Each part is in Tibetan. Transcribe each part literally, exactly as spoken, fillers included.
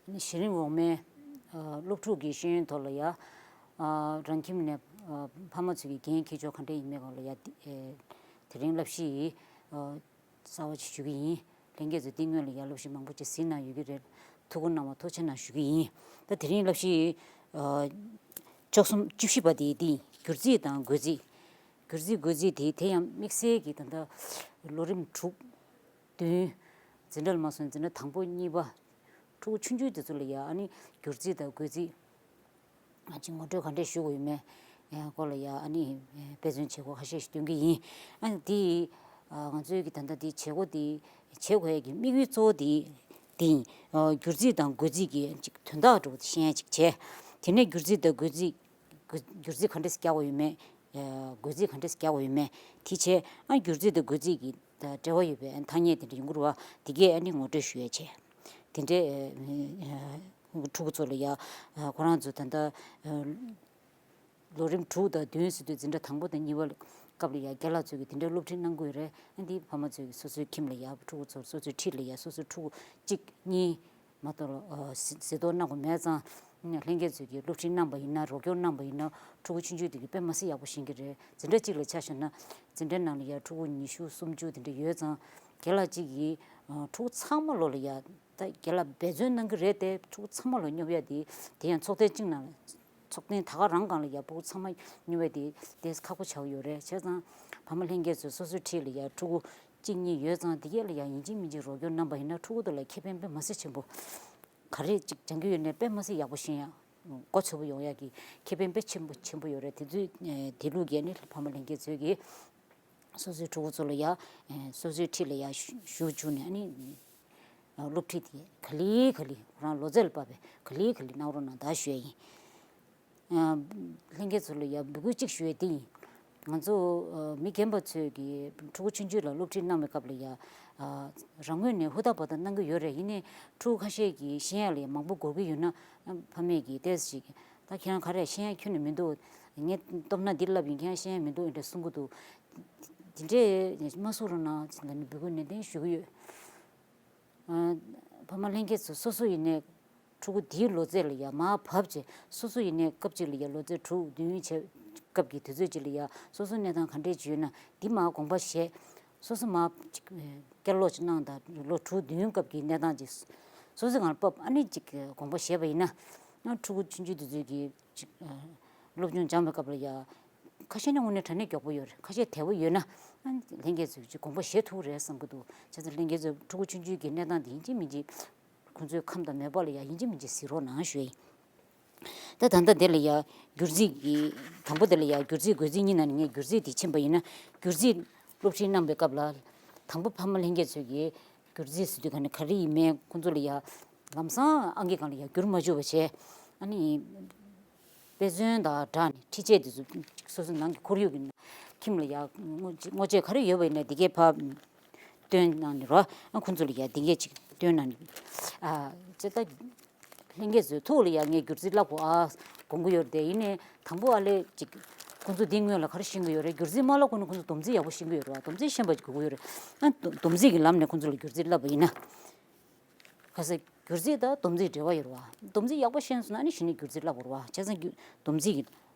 གཞི་རིམ་འོག་མའི་ཨ་སློབ་ཕྲུག་གི་ཤེས་ཡོན་ཐོག་ལ་ཡ། ཨ་རང་ཁྱིམ་ནས་ཨ་ཕ་མ་ཚོས་ཀྱི་འགན་འཁྱེར་ཕྱོགས་ག་འདྲ་ཡིན་མིན་སྐོར་ལ་ཡ། དེ་ཨེ་དེ་རིང་བསླབ་གཞི་ཡི་ཨ་གསར་བ་ཅིག་ཞུ་གི་ཡིན། ལྷན་རྒྱས་ཚོས་འདི་སྔོན་ལ་ཡ་བསླབ་གཞི་མང་པོ་ཅིག་གཟིགས་གནང་ཡོད་ཀྱི་རེད། ཐུགས་ཁུར་གནང་བ་ཐུགས་རྗེ་གནང་ཞུ་གི་ཡིན། ད་དེ་རིང་བསླབ་གཞི་ཨ་བཅུ་གསུམ་བཅུ་བཞི་པ་དེ་དེ་ཡིན། སྒྱུར་རྩིས་དང་བགོ་རྩིས། སྒྱུར་རྩིས་བགོ་རྩིས་དེ་དེ་ཡང་དམིགས་བསལ་གྱི་ད་ལྟ་ལོ་རིམ་དྲུག་བདུན། འཛིན་གྲྭ་ལ་མ་སོང་འཛིན་གྲྭ་དང་པོ་གཉིས་པ། ཕྲུ་གུ་ཆུང་ཆུང་དེ་ཚོ་ལ་ཡ་ཨ་ནི་སྒྱུར་རྩིས་དང་བགོ་རྩིས། ཨ་ཅིག་ངོ་སྤྲོད་ག་འདྲས་ཞུ་དགོས་ཡོད་མེད་སྐོར་ལ་ཡ་ཨ་ནི་དཔེ་མཚོན་བྱེད་སྒོ་ཁ་ཤས་ཤིག་སྟོན་གྱི་ཡིན། ཨ་ནི་དེ་ང་ཚོའི་གི་ད་ལྟ་དེ་བྱེད་སྒོ་དེ་བྱེད་དགོས་ཡ་གི་དམིགས་ཡུལ་གཙོ་བོ་དེ་དེ་ཡིན། སྒྱུར་རྩིས་དང་བགོ་རྩིས་ཀྱི་ཅིག་དོན་དག་འདྲ་བོ་དེ་ཤེས་ཡ་ཅིག་བྱས། དེ་ནས་སྒྱུར་རྩིས་དང་བགོ་རྩིས། སྒྱུར་རྩིས་ག་འདྲས་རྒྱག་དགོས་ཡོད་མེད། བགོ་རྩིས་ག་འདྲས་རྒྱག་དགོས་ཡོད་མེད་དེ་བྱས། ཨ་སྒྱུར་རྩིས་དང་བགོ་རྩིས་ཀྱི་འབྲེལ་བ་ཡོད་པའི་ཐ་སྙད་དེ་འདྲ་ཡོང་གི་རེད་བ། དེ་གས་ཨ་ནི་ངོ་སྤྲོད་ཞུ་ཡ་བྱས། དེ་འདྲས་ཕྲུ་གུ་ཚོ་ལ་ཡ་ཁོ་རང་ཚོ་ད་ལྟ་ལོ་རིམ་དྲུག་དང་བདུན་ཟེར་དུས་འཛིན་གྲྭ་དང་པོ་དང་གཉིས་པ་སྐབས་ལ་ཡ་རྒན་ལགས་ཚོས་ཀྱི་དེ་འདྲའི་སློབ་ཁྲིད་གནང་གི་ཡོད་རེད། ཨ་འདི་ཕ་མ་ཚོས་ཀྱི་སོ་སོའི་ཁྱིམ་ལ་ཡ་ཕྲུ་གུ་ཚོར་སོ་སོའི་འཁྲིས་ལ་ཡ་སོ་སོའི་ཕྲུ་གུ་གཅིག་གཉིས་མ་གཏོགས་ལ་ཨ་གཟིགས་གཟིགས་རྟོག་གནང་དགོས་མེད་ཙང་། ལྷན་རྒྱས་ཚོས་ཀྱི་སློབ་ཁྲིད་གནང་པ་ཡིན་ན། རོགས་སྐྱོར་གནང་པ་ཡིན་ན། ཕྲུ་གུ་ཆུང་ཆུང་དེ་གི་དཔེ་མ་སྲིད་ཡག་པོ་ཤེས་ཀྱི་རེད། འཛིན་གྲྭ་གཅིག་ལ་ཆ་བཞག་ན་འཛིན་གྲྭའི་ནང་ལ་ཡ་ཕྲུ་གུ་ཉི་ཤུ་སུམ་ཅུ་དེ་འདྲ་ཡོད་ཙང་། རྒན་ལགས་གཅིག་གིས་ཨ་ཕྲུ་གུ་ཚང་མ་ལོ་ལ་ཡ། ད་རྒན་ལགས་འབད་བརྩོན་གནང་གི་རེད་དེ། ཕྲུ་གུ་ཚང་མ་ལ་སྙོབ་ཡ་དེ་དེ་ཡང་ཚོགས་ཐེངས་གཅིག་ནང་ཚོགས་ཐེངས་ད་ག་རང་སྒང་ལ་ཡ་ཕྲུ་གུ་ཚང་མ་སྙོབ་ཡ་དེ་དེ་ཁག་པོ་ཆགས་ཀྱི་ཡོད་རེད། བྱས་ཙང་ཕ་མ་ལྷན་རྒྱས་ཚོས་སོ་སོའི་འཁྲིས་ལ་ཡ་ཕྲུ་གུ་གཅིག་གཉིས་ཡོད་ཙང་། དེ་གས་ལ་ཡང་ཡིན་གཅིག་མིན་གཅིག་རོགས་སྐྱོར་གནང་པ་ཡིན་ན། ཕྲུ་གུ་དེ་ལ་ཁེ་ཕན་དཔེ་མ་སྲིད་ཆེན་པོ། ག་རེ་ཅིག་སྦྱང་གི་ཡོད་ནའི་དཔེ་མ་སྲིད་ཡག་པོ་ཤེས་ཡ། མགོ་ཚོད་པོ་ཡོང་ཡ་གི་ཁེ་ཕན་དཔེ་ཆེན་པོ་ཆེན་པོ་ཡོད་རེད། དེ་དུས་ཨེ་དེ་ལུགས་ཀྱི་ཨ་ནི་ཕ་མ་ལྷན་རྒྱས་ཚོས་ཀྱིས་སོ་སོའི་ཕྲུ་གུ་ཚོ་ལ་ཡ་ཨེ་སོ་སོའི་འཁྲིས་ལ་ཡ་ཞུ་ཞུ་བཅུག་ནས། ཨ་ནི་སློབ་ཁྲིད་དེ་ག་ལེ་ག་ལེ་ཁོ་རང་ལོ་ཚད་ལ་བབས་པའི་ག་ལེ་ག་ལེ་གནང་རོགས་གནང་ད་ཞུ་ཡ་ཡིན། ལྷན་རྒྱས་ཚོ་ལ་ཡང་འབོད་སྐུལ་གཅིག་ཞུ་ཡས་དེ་ཡིན། ང་ཚོ་མི་རྒན་པ་ཚོས་ཀྱི་ཕྲུ་གུ་ཆུང་ཆུང་ལ་སློབ་ཁྲིད་གནང་བའི་སྐབས་ལ་ཡང་རང་ངོས་ནས་ཧུར་ཐག་འབད་ཐག་གནང་གི་ཡོད་རེད། ཡིན་ནའི་ཕྲུ་གུ་ཁ་ཤས་ཀྱིས་ཤེས་ཡ་ལ་ཡང་མང་པོ་དགོས་ཀྱི་ཡོད་ན། ཕ་མས་ཀྱིས་ཏོག་ཙམ་ཅིག་ད་ཁྱེད་རང་ག་རེ་ཤེས་ཡ་ཁྱོན་ནས་མི་འདུག་ངས་སྟོབས་ན་འདི་བསླབ་ཡིན། ཁྱེད་རང་ཤེས་ཡ་མི་འདུག་འདྲ་གསུང་གི་འདུག་དེ་འདྲས་མ་གསུང་རོགས་གནང་ལབ་ནས་འབོད་སྐུལ་ནན་ཏན་ཞུ་གི་ཡོད། ཕ་མ་ལྷན་རྒྱས་ཚོ་སོ་སོ་ཡིན་ནའི་ཕྲུ་གུ་འདིའི་ལོ་ཚད་ལ་ཡ་མར་བབས་བྱས། སོ་སོ་ཡིན་ནའི་སྐབས་གཅིག་ལ་ཡ་ལོ་ཚད་དྲུག་བདུན་བྱས་སྐབས་ཀྱི་དུས་ཚོད་གཅིག་ལ་ཡ་སོ་སོ་གནས་སྟངས་ག་འདྲས་ཅིག་ཡོད་ན་འདི་མར་དགོངས་པ་བཞེས། སོ་སོ་མར་ཅིག་བསྐྱར་ཀློག་ཅིག་གནང་དང་། ལོ་དྲུག་བདུན་སྐབས་ཀྱི་གནས་སྟངས་ཅིག་སོ་སོའི་སྒང་ལ་ཕབ། ཨ་ནི་ཅིག་དགོངས་པ་བཞེས་པ་ཡིན་ན། ཕྲུ་གུ་ཆུང་ཆུང་དུས་ཚོད་ཀྱི་ཅིག་སློབ་སྦྱོང་སྦྱང་བའི་སྐབས་ལ་ཡ་ཁ་ཤས་ནི་དངོས་གནས་དྲང་གནས་མགྱོགས་པོ་ཡོད་རེད། ཁ་ཤས་དལ་པོ་ཡོད་ན། ཨ་ལྷན་རྒྱས་ཚོས་ཀྱི་དགོངས་པ་བཞེས་ཐུབ་རེད་བསམ་གྱི་འདུག་བྱས་ཙང་ལྷན་རྒྱས་ཚོས་ཕྲུ་གུ་ཆུང་ཆུང་གི་གནས་སྟངས་དེ་ཡིན་གཅིག་མིན་གཅིག་ཁོང་ཚོའི་ཁམས་དང་མོས་པ་ལ་ཡ་ཡིན་གཅིག་མིན་གཅིག་གཟིགས་རོགས་གནང་ཞུ་ཡ་ཡིན། ད་ད་ལྟ་དེ་ལ་ཡ་སྒྱུར་རྩིས་ཀྱི་དང་པོ་དེ་ལ་ཡ་སྒྱུར་རྩིས་བགོ་རྩིས་གཉིས་ནང་ནས་ངས་སྒྱུར་རྩིས་དེ་ཕྱིན་པ་ཡིན་ན། སྒྱུར་རྩིས་སློབ་ཁྲིད་གནང་བའི་སྐབས་ལ་དང་པོ་ཕ་མ་ལྷན་རྒྱས་ཚོས་ཀྱི་སྒྱུར་རྩིས་ཟེར་དུས་ག་ནས་ག་རེ་ཡིན་མིན་ཁོང་ཚོ་ལ་ཡ་ལམ་སང་ཨང་ཀི་སྒང་ལ་ཡ་བསྒྱུར་མ་བཅུག་པ་བྱས། ཨ་ནི་དཔེ་མཚོན་དང་སྦྲགས་ནས་ཁྲིད་ཆས་དེ་ཚོ་སོ་སོ་ནང་གི་ཁོར་ཡུག་གི་ཁྱིམ་ལ་ཡ་དངོས་དངོས་ཆས་ག་རེ་ཡོད་པ་ཡིན་ན་དེ་གས་ཕར་སྟོན་གནང་ནས་རོ། ཨ་ཁོང་ཚོ་ལ་ཡ་དེ་གས་ཅིག་སྟོན་གནང་ནས། ཨ་ཅེ་ད་ལྷན་རྒྱས་ཚོའི་ཐུགས་ལ་ཡ་ངས་སྒྱུར་རྩིས་བསླབ་དགོས་ཨ་དགོངས་ཀྱི་ཡོད་རེད་དེ། ཡིན་ནའི་དང་པོ་ཨ་ལས་ཅིག་ཁོང་ཚོ་འདི་སྔོན་ལ་ག་རེ་ཤེས་ཀྱི་ཡོད་རེད། སྒྱུར་རྩིས་མ་བསླབ་གོང་ནས་ཁོང་ཚོ་སྡོམ་རྩིས་ཡག་པོ་ཤེས་ཀྱི་ཡོད་རེད་བ། སྡོམ་རྩིས་ཤེས་པ་ཅིག་དགོས་ཀྱི་ཡོད་རེད། ཨ་སྡོམ་སྡོམ་རྩིས་ཀྱི་ལམ་ནས་ཁོང་ཚོ་ལ་སྒྱུར་རྩིས་བསླབ་པ་ཡིན་ན། ག་ས་སྒྱུར་རྩིས་དང་སྡོམ་རྩིས་འབྲེལ་བ་ཡོད་རེད་བ། སྡོམ་རྩིས་ཡག་པོ་ཤེས་སོང་ན་ནི་གཞི་ནས་སྒྱུར་རྩིས་བསླབ་དགོས་རེད་བ། བྱས་ཙང་སྒྱུ་སྡོམ་རྩིས་ཀྱི་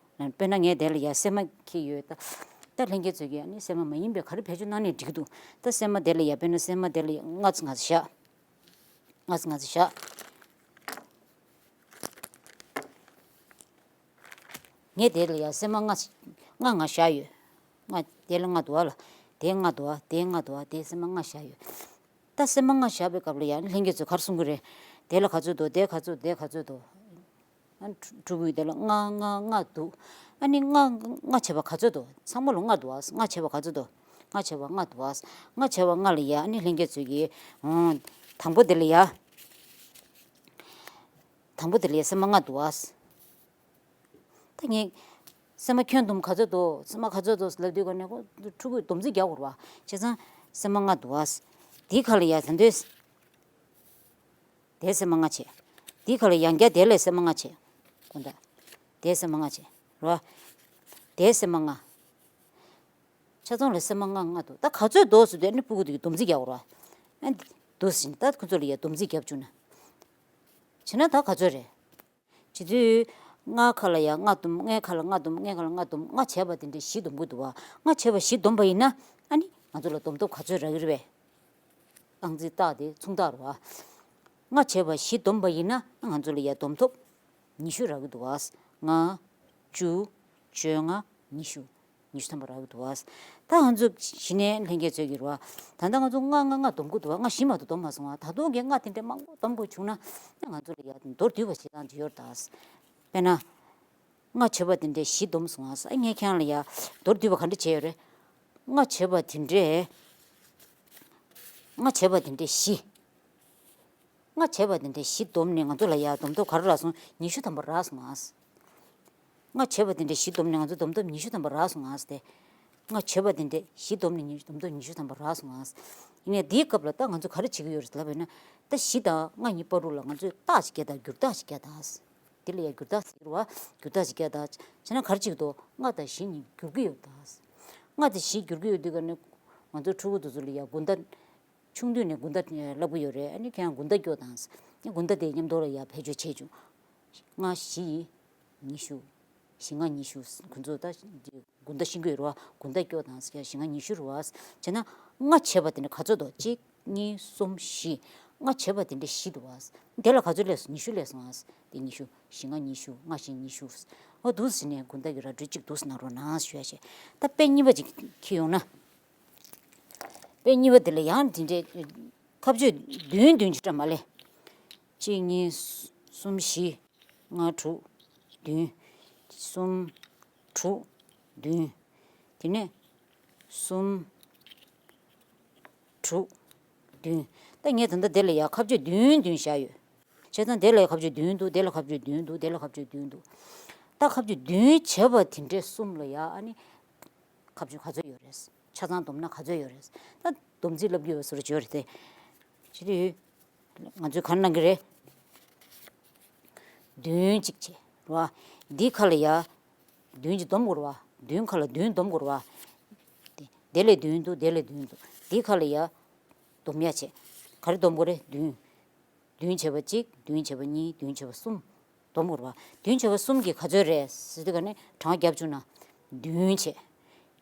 དཔེར་ན་ངས་དེ་ལ་ཡ་སྲན་མ་འཁྱེར་ཡོད། ད་ད་ལྷན་རྒྱས་ཚོས་ཀྱིས་ནི་སྲན་མ་མ་ཡིན་པའི་ག་རེ་བེད་སྤྱོད་གནང་ནས་འགྲིག་གི་འདུག་ད་སྲན་མ་དེ་ལ་ཡ་དཔེར་ན་སྲན་མ་དེ་ལ་ཡ་ལྔ་ཙམ་ང་ཚོ་བཞག་ལྔ་ཙམ་ང་ཚོ་བཞག་ངས་དེ་ལ་ཡ་སྲན་མ་ལྔ་ལྔ་ང་བཞག་ཡོད། ལྔ་དེ་ལ་ལྔ་འདུག་ཨ་ལ། དེ་ལྔ་འདུག་ཨ། དེ་ལྔ་འདུག་ཨ། དེ་སྲན་མ་ལྔ་བཞག་ཡོད། ད་སྲན་མ་ལྔ་བཞག་པའི་སྐབས་ལ་ཡང་ལྷན་རྒྱས་ཚོས་ག་རེ་གསུང་གི་རེད། དེ་ལ་ག་ཚོད་འདུག་དེ་ག་ཚོད། དེ་ག་ཚོད་འདུག་ཨ་ཕྲུ་ཕྲུ་གུས་དེ་ལ་ལྔ་ལྔ་ལྔ་འདུག་ཨ་ནི་ལྔ་ལྔ་བྱས་པ་ག་ཚོད་འདུག་ཚང་མ་ལ་ལྔ་འདུག་ཨ། ལྔ་བྱས་པ་ག་ཚོད་འདུག་ལྔ་བྱས་པ་ལྔ་འདུག་ཨ། ལྔ་བྱས་པ་ལྔ་ལ་ཡ་ཨ་ནི་ལྷན་རྒྱས་ཚོས་ཀྱིས་ཨང་དང་པོ་དེ་ལ་ཡ། དང་པོ་དེ་ལ་ཡ་སྲན་མ་ལྔ་འདུག་ཨ། ད་ངས་སྲན་མ་ཁྱོན་བསྡོམས་ག་ཚོད་འདུག་སྲན་མ་ག་ཚོད་འདུག་ལབ་དུས་ག་ནས་ཁོ་ཕྲུ་གུས་སྡོམ་རྩིས་རྒྱག་དགོས་རེད་བ། བྱས་ཙང་སྲན་མ་ལྔ་འདུག་བ། དེའི་ཁ་ལ་ཡ་ད་འདོད། དེའི་སྲན་མ་ལྔ་བྱས། དེའི་ཁ་ལ་ཡང་བསྐྱར་དེ་ལས་སྲན་མ་ལྔ་བྱས། ཁོ་ད། དེའི་སྲན་མ་ལྔ་བྱས། རེད་བ། དེའི་སྲན་མ་ལྔ། ཆ་ཚང་ལ་སྲན་མ་ལྔ་ལྔ་འདུག་ད་ག་ཚོད་འདུག་ཟེར་དུས་ཨ་ནི་ཕྲུ་གུ་དེ་གིས་སྡོམ་རྩིས་རྒྱག་དགོས་རེད་བ། ཨ་འདུག་ཟེར་ནས་ད་ཁོ་ཚོ་ལ་ཡ་སྡོམ་རྩིས་རྒྱབ་བཅུག་ན། བྱས་ བྱས་ན་ད་ག་ཚོད་རེད། བྱེད་དུས། ལྔ་ཁ་ལ་ཡ་ལྔ་སྡོམ། ལྔའི་ཁ་ལ་ལྔ་སྡོམ། ལྔའི་ཁ་ལ་ལྔ་སྡོམ། ལྔ་བྱས་པ་དེ་འདྲས་བཞི་སྡོམ་དགོས་འདུག་བ། ལྔ་བྱས་པ་བཞི་སྡོམ་པ་ཡིན་ན། ཨ་ནི་ང་ཚོ་ལ་སྡོམ་སྟོབས་ག་ཚོད་རག་གི་རེད་པས། རྐང་འཛིན་རྟགས་དེ་མཚུངས་རྟགས་རེད་བ། ལྔ་བྱས་པ་བཞི་སྡོམ་པ་ཡིན་ན་ང་ཚོ་ལ་ཡ་སྡོམ་སྟོབས་ཉི་ཤུ་རག་གི་འདུག་བ། ལྔ། བཅུ། བཅོ་ལྔ། ཉི་ཤུ། ཉི་ཤུ་ཐམ་པ་རག་གི་འདུག་བ། ད་ང་ཚོ་གཞི་ནས་ལྷན་རྒྱས་ཚོས་ཀྱི་རེད་བ། ད་ལྟ་ང་ཚོ་ལྔ་ལྔ་ལྔ་སྡོམ་དགོས་འདུག་བ། ལྔ་བཞི་མ་གཏོགས་སྡོམ་མ་སོང་བ། ད་དུང་གི་ལྔ་དེ་འདྲས་མང་པོ་སྡོམ་དགོས་བྱུང་ན། ང་ཚོ་ལ་ཡ་མདོར་བསྡུས་པ་བྱེད་སྟངས་ཅིག་ཡོད་རེད་ད། དཔེར་ན། ལྔ་བྱས་པ་དེ་འདྲས་བཞི་སྡོམ་སོང་ཨ། ངས་ཁྱེད་རང་ལ་ཡ་མདོར་བསྡུས་པ་ག་འདྲ་བྱས་ཡོད་རེད། ལྔ་བྱས་པ་དེ་འདྲས། ལྔ་བྱས་པ་དེ་འདྲས་བཞི། ལྔ་བྱས་པ་དེ་འདྲས་བཞི་བསྡོམས་ནས་ང་ཚོ་ལ་ཡ་སྡོམ་སྟོབས་ག་རེ་རག་སོང་། ཉི་ཤུ་ཐམ་པ་རག་སོང་ཨ། ལྔ་བྱས་པ་དེ་འདྲས་བཞི་བསྡོམས་ནས་ང་ཚོ་སྡོམ་སྟོབས་ཉི་ཤུ་ཐམ་པ་རག་སོང་ཨ་སྟེ། ལྔ་བྱས་པ་དེ་འདྲས་བཞི་བསྡོམས་ནས་ཉི་སྡོམ་སྟོབས་ཉི་ཤུ་ཐམ་པ་རག་སོང་ཨ། ཡིན་ནའི་འདིའི་སྐབས་ལ་ད་ང་ཚོ་ག་རེ་བྱེད་ཀྱི་ཡོད་རེད་ལབ་པ་ཡིན་ན། ད་བཞི་དང་ལྔ་གཉིས་བར་དུ་ལ་ང་ཚོས་རྟགས་ཤིག་བརྒྱབ་དང་། བསྒྱུར་རྟགས་ཤིག་བརྒྱབ་དང་། དེ་ལ་ཡ་བསྒྱུར་རྟགས་ཟེར་བ། བསྒྱུར་རྟགས་ཤིག་བརྒྱབ་དང་། བྱས་ན་ག་རེ་བྱེད་ཀྱི་འདུག་ལྔ་དང་བཞི་གཉིས་བསྒྱུར་གྱི་ཡོད་ད། ལྔ་དང་བཞི་བསྒྱུར་གྱི་ཡོད་དུས་ག་ནས་ང་ཚོ་ཕྲུ་གུ་དེ་ཚོ་ལ་ཡ་དགུན་ཟླ། ཆུང་དུས་ནས་དགུན་ཟླ་བསླབ་ཀྱི་ཡོད་རེད། ཨ་ནི་ཁྱེད་རང་དགུན་ཟླ་སྐྱོ་དང་། དགུན་ཟླ་དེ་མཉམ་དུ་ལ་ཡ་བེད་སྤྱོད་བྱེད་བྱུང་། ལྔ་བཞི་ཡི་ཉི་ཤུ། བཞི་ལྔ་ཉི་ཤུ། ཁོ་ཚོ་ད་དགུན་ཟླ་ཤེས་ཀྱི་ཡོད་རེད་བ། དགུན་ཟླ་སྐྱོ་དང་ཟེར། བཞི་ལྔ་ཉི་ཤུ་རེད་བ། བྱས་ན་ལྔ་བྱས་པ་དེ་འདྲ་ག་ཚོད་འདུག་གཅིག་གཉིས། གསུམ། བཞི། ལྔ་བྱས་པ་དེ་འདྲ་བཞི་འདུག་བ། དེ་ལ་ག་ཚོད་སླེབས་སོང་། ཉི་ཤུ་སླེབས་སོང་ཨ། དེ་ཉི་ཤུ། བཞི་ལྔ་ཉི་ཤུ། ལྔ་བཞི་ཉི་ཤུ། འོ་འདུག་ཟེར་ནས་དགུན་ཟླ་གི་ར་སྤྲོད་གཅིག་འདུག་ཟེར་གནང་རོགས་གནང་ཞུ་ཡ་བྱས། ད་དཔེ་གཉིས་པ་ཅིག་འཁྱེར་ཡོང་ན། དཔེ་གཉིས་པ་དེ་ལ་ཡང་དེ་འདྲའི་ཁ་གཅོད་བདུན་བདུན་ཅིག་བཀྲམ་མ་ལས། གཅིག་གཉིས། གསུམ། བཞི། ལྔ། དྲུག་བདུན། གསུམ། དྲུག་བདུན། དེ་ནས་གསུམ། དྲུག་བདུན། ད་ངས་ད་ལྟ་དེ་ལ་ཡ་ཁ་གཅོད་བདུན་བདུན་བཞག་ཡོད། བྱས་ཙང་དེ་ལ་ཡ་ཁ་གཅོད་བདུན་འདུག་དེ་ལ་ཁ་གཅོད་བདུན་འདུག་དེ་ལ་ཁ་གཅོད་བདུན་འདུག་ད་ཁ་གཅོད་བདུན་བྱས་པ་དེ་འདྲའི་གསུམ་ལ་ཡ་ཨ་ནི། ཁ་གཅོད་ག་ཚོད་ཡོད་རེད། ཆ་ཚང་བསྡོམས་ན་ག་ཚོད་ཡོད་རེད། ད་སྡོམ་རྩིས་བསླབ་རྒྱུ་ཡོད་པ་བཟོ་འདྲ་ཅིག་ཡོད་རེད་དེ། བྱེད་དུས། ང་ཚོས་ག་རེ་གནང་གི་རེད། བདུན་གཅིག་བྱས། རེད་བ། འདིའི་ཁ་ལ་ཡ། བདུན་གྱིས་སྡོམ་དགོས་རེད་བ། བདུན་ཁ་ལ་བདུན་སྡོམ་དགོས་རེད་བ། དེ་དེ་ལས་བདུན་འདུག་དེ་ལས་བདུན་འདུག་འདིའི་ཁ་ལ་ཡ། སྡོམ་ཡ་བྱས། ག་རེ་སྡོམ་དགོས་རེད། བདུན། བདུན་བྱས་པ་གཅིག་བདུན་བྱས་པ་གཉིས། བདུན་བྱས་པ་གསུམ། སྡོམ་དགོས་རེད་བ། བདུན་བྱས་པ་གསུམ་གྱིས་ག་ཚོད་རེད་ཟེར་དུས་ག་ནས་གྲངས་བརྒྱབ་བཅུག་ན། བདུན་བྱས།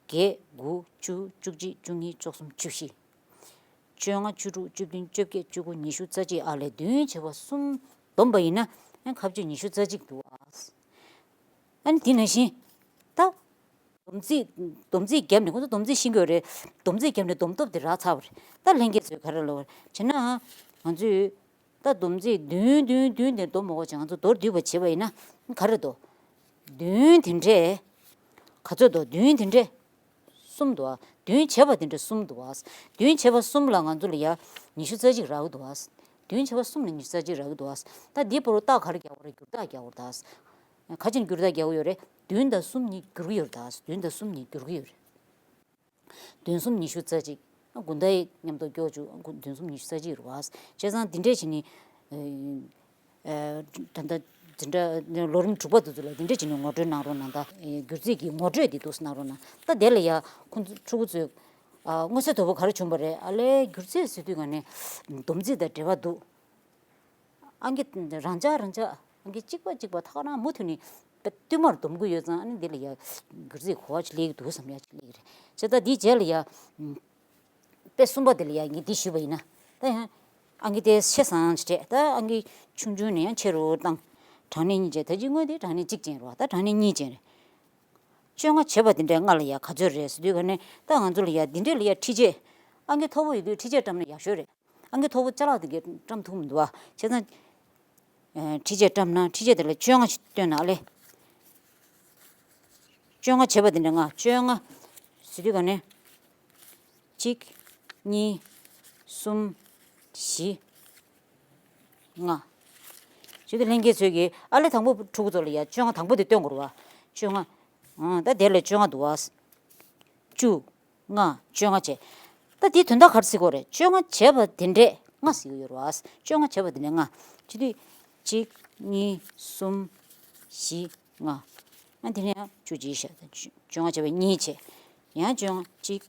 བརྒྱད། དགུ། བཅུ། བཅུ་གཅིག་བཅུ་གཉིས། བཅུ་གསུམ། བཅུ་བཞི། བཅོ་ལྔ། བཅུ་དྲུག་བཅུ་བདུན། བཅོ་བརྒྱད། བཅུ་དགུ། ཉི་ཤུ་རྩ་གཅིག་ཨ་ལས་བདུན་བྱས་པ་གསུམ་སྡོམ་པ་ཡིན་ན། ཨ་ཁ་གཅོད་ཉི་ཤུ་རྩ་གཅིག་འདུག་ཨ། ཨ་ནི་དེ་ནང་བཞིན། ད། སྡོམ་རྩིས། སྡོམ་རྩིས་བརྒྱབ་ནས་ཁོང་ཚོ་སྡོམ་རྩིས་ཤེས་ཀྱི་ཡོད་རེད། སྡོམ་རྩིས་བརྒྱབ་ནས་སྡོམ་སྟོབས་དེ་རག་ཚར་བ་རེད། ད་ལྷན་རྒྱས་ཚོས་ག་རེ་ལབ་པ་རེད་བྱས་ན། ང་ཚོས། ད་སྡོམ་རྩིས་བདུན་བདུན་བདུན་དེ་སྡོམ་མ་དགོས་ཀྱང་ང་ཚོ་མདོར་བསྡུས་པ་བྱེད་པ་ཡིན་ན། ག་རེ་འདུག་བདུན་དེ་འདྲས། ག་ཚོད་འདུག་བདུན་དེ་འདྲས། གསུམ་འདུག་ཨ། བདུན་བྱས་པ་དེ་འདྲས་གསུམ་འདུག་ཨ། བདུན་བྱས་པ་གསུམ་ལ་ང་ཚོ་ལ་ཡ། ཉི་ཤུ་རྩ་གཅིག་རག་གི་འདུག་ཨ། བདུན་བྱས་པ་གསུམ་ལ་ཉི་ཤུ་རྩ་གཅིག་རག་གི་འདུག་ཨ། ད་འདིའི་བར་དུ་རྟགས་ག་རེ་རྒྱག་དགོས་རེད། བསྒྱུར་རྟགས་རྒྱག་དགོས་རེད་ད། ག་ཅིག་བསྒྱུར་རྟགས་རྒྱག་དགོས་ཡོད་རེད། བདུན་དང་གསུམ་གཉིས་བསྒྱུར་གྱི་ཡོད་རེད་ད། བདུན་དང་གསུམ་གཉིས་བསྒྱུར་གྱི་ཡོད་རེད། བདུན་གསུམ་ཉི་ཤུ་རྩ་གཅིག་དགུན་ཟླ་ཡི་མཉམ་དུ་སྐྱོར་བཅུག་དགུན་བདུན་གསུམ་ཉི་ཤུ་རྩ་གཅིག་རེད་བ། བྱས་ཙང་འདི་འདྲས་བྱས་ནས། ཨ། ད་ལྟ་འདི་འདྲ་ལོ་རིམ་དྲུག་པ་དེ་ཚོ་ལ་འདི་འདྲས་བྱས་ནས་ངོ་སྤྲོད་གནང་རོགས་གནང་ད། བསྒྱུར་རྩིས་ཀྱི་ངོ་སྤྲོད་འདི་འདུག་སེ་གནང་རོགས་གནང་། ད་དེ་ལ་ཡ་ཁོང་ཚོ་ཕྲུ་གུ་ཚོས། ཨ། མངོན་གསལ་དོད་པོ་ག་རེ་བྱུང་བ་རེད། ཨ་ལས་བསྒྱུར་རྩིས་ཟེར་དུས་ག་ནས་སྡོམ་རྩིས་དང་འབྲེལ་བ་འདུག་ཨང་ཀི་རང་འཇགས་རང་འཇགས། ཨང་ཀི་གཅིག་པ་གཅིག་པ་ཐག་རང་མུ་མཐུད་ནས་བསྟུད་མར་སྡོམ་གྱི་ཡོད་ཙང་། ཨ་ནི་འདི་ལ་ཡ་བསྒྱུར་རྩིས་གོ་བ་ཅིག་སླེབས་ཀྱི་འདུག་བསམ་ཡ་ཅིག་སླེབས་ཀྱི་རེད། བྱས་ཙང་འདིའི་རྗེས་ལ་ཡ། དཔེ་གསུམ་པ་དེ་ལ་ཡ་ངས་འདི་ཞུས་པ་ཡིན་ན། ད་ཡང་ཨང་ཀི་དེ་ཆེ་སང་ཅིག་སྤྲད། ད་ཨང་ཀི་ཆུང་ཆུང་ནས་ཡང་ཆེ་རུ་བཏང་། གྲངས་གནས་གཉིས་ཅན། ད་ཅི་སྔོན་དེ་གྲངས་གནས་གཅིག་ཅན་རེད་བ། ད་གྲངས་གནས་གཉིས་ཅན་རེད། བཅོ་ལྔ་བྱས་པ་དེ་འདྲའི་ལྔ་ལ་ཡ་ག་ཚོད་རེད་ཟེར་དུས་ག་ནས། ད་ང་ཚོ་ལ་ཡ་འདི་འདྲའི་ལ་ཡ་ཁྲི་ཆད། ཨང་ཀི་མཐོ་པོ་ཡོད་དུས་ཁྲི་ཆད་བཀྲམ་ན་ཡག་ཤོས་རེད། ཨང་ཀི་མཐོ་པོ་ཅ་ལག་དེ་གས་བཀྲམ་ཐུབ་མི་འདུག་བ། བྱས་ཙང་། ཨ། ཁྲི་ཆད་བཀྲམ་ན། ཁྲི་ཆད་དེ་ལ་བཅོ་ལྔ་ཞིག་བཏོན་ན་ཨ་ལས། བཅོ་ལྔ་བྱས་པ་དེ་འདྲ་ལྔ། བཅོ་ལྔ་ཟེར་དུས་ག་ནས། གཅིག་གཉིས། གསུམ། བཞི། ལྔ། ཟེར་དུས་ལྷན་རྒྱས་ཚོས་ཀྱིས་ཨ་ལས་དང་པོ་ཕྲུ་གུ་ཚོ་ལ་ཡ་བཅོ་ལྔ་དང་པོ་དེ་སྟོན་དགོས་རེད་བ། བཅོ་ལྔ། ཨང་། ད་དེ་ལ་བཅོ་ལྔ་འདུག་བ། བཅུ། ལྔ། བཅོ་ལྔ་བྱས། ད་འདིའི་དོན་དག་ག་རེ་ཟེར་དགོས་རེད། བཅོ་ལྔ་བྱས་པ་དེ་འདྲས་ལྔ་ཟེར་གྱི་ཡོད་རེད་བ། བཅོ་ལྔ་བྱས་པ་དེ་འདྲས་ལྔ། བྱེད་དུས། གཅིག་གཉིས། གསུམ། བཞི། ལྔ། ཨ། དེ་ནས་ཡང་བཅུ་གཅིག་བཞག་བཅོ་ལྔ་བྱས་པ་གཉིས་བྱས། ཡང་བཅོ་ལྔ། གཅིག་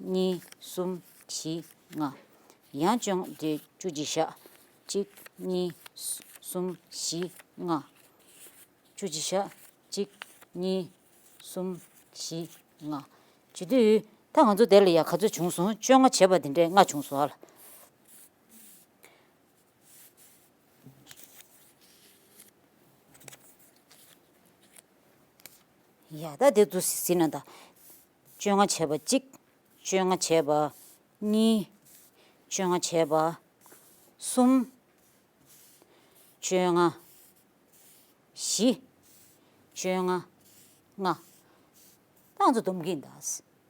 གཉིས། གསུམ། བཞི། ལྔ། ཡང་བཅོ་ལྔ་དེ་བཅུ་གཅིག་བཞག་གཅིག་གཉིས། གསུམ། བཞི། ལྔ། བཅུ་གཅིག་བཞག་གཅིག་གཉིས། གསུམ། བཞི། ལྔ། བྱེད་དུས་ད་ང་ཚོ་དེ་ལ་ཡ་ག་ཚོད་བྱུང་སོང་། བཅོ་ལྔ་བྱས་པ་དེ་འདྲས་ལྔ་བྱུང་སོང་ཨ་ལ། ཡ་ད་དེ་ཚོ་ཟིན་ན་ད། བཅོ་ལྔ་བྱས་པ་གཅིག་བཅོ་ལྔ་བྱས་པ་གཉིས། བཅོ་ལྔ་བྱས་པ་གསུམ། བཅོ་ལྔ། བཞི། བཅོ་ལྔ། ལྔ། ད་ང་ཚོ་སྡོམ་གྱིན་གདའ།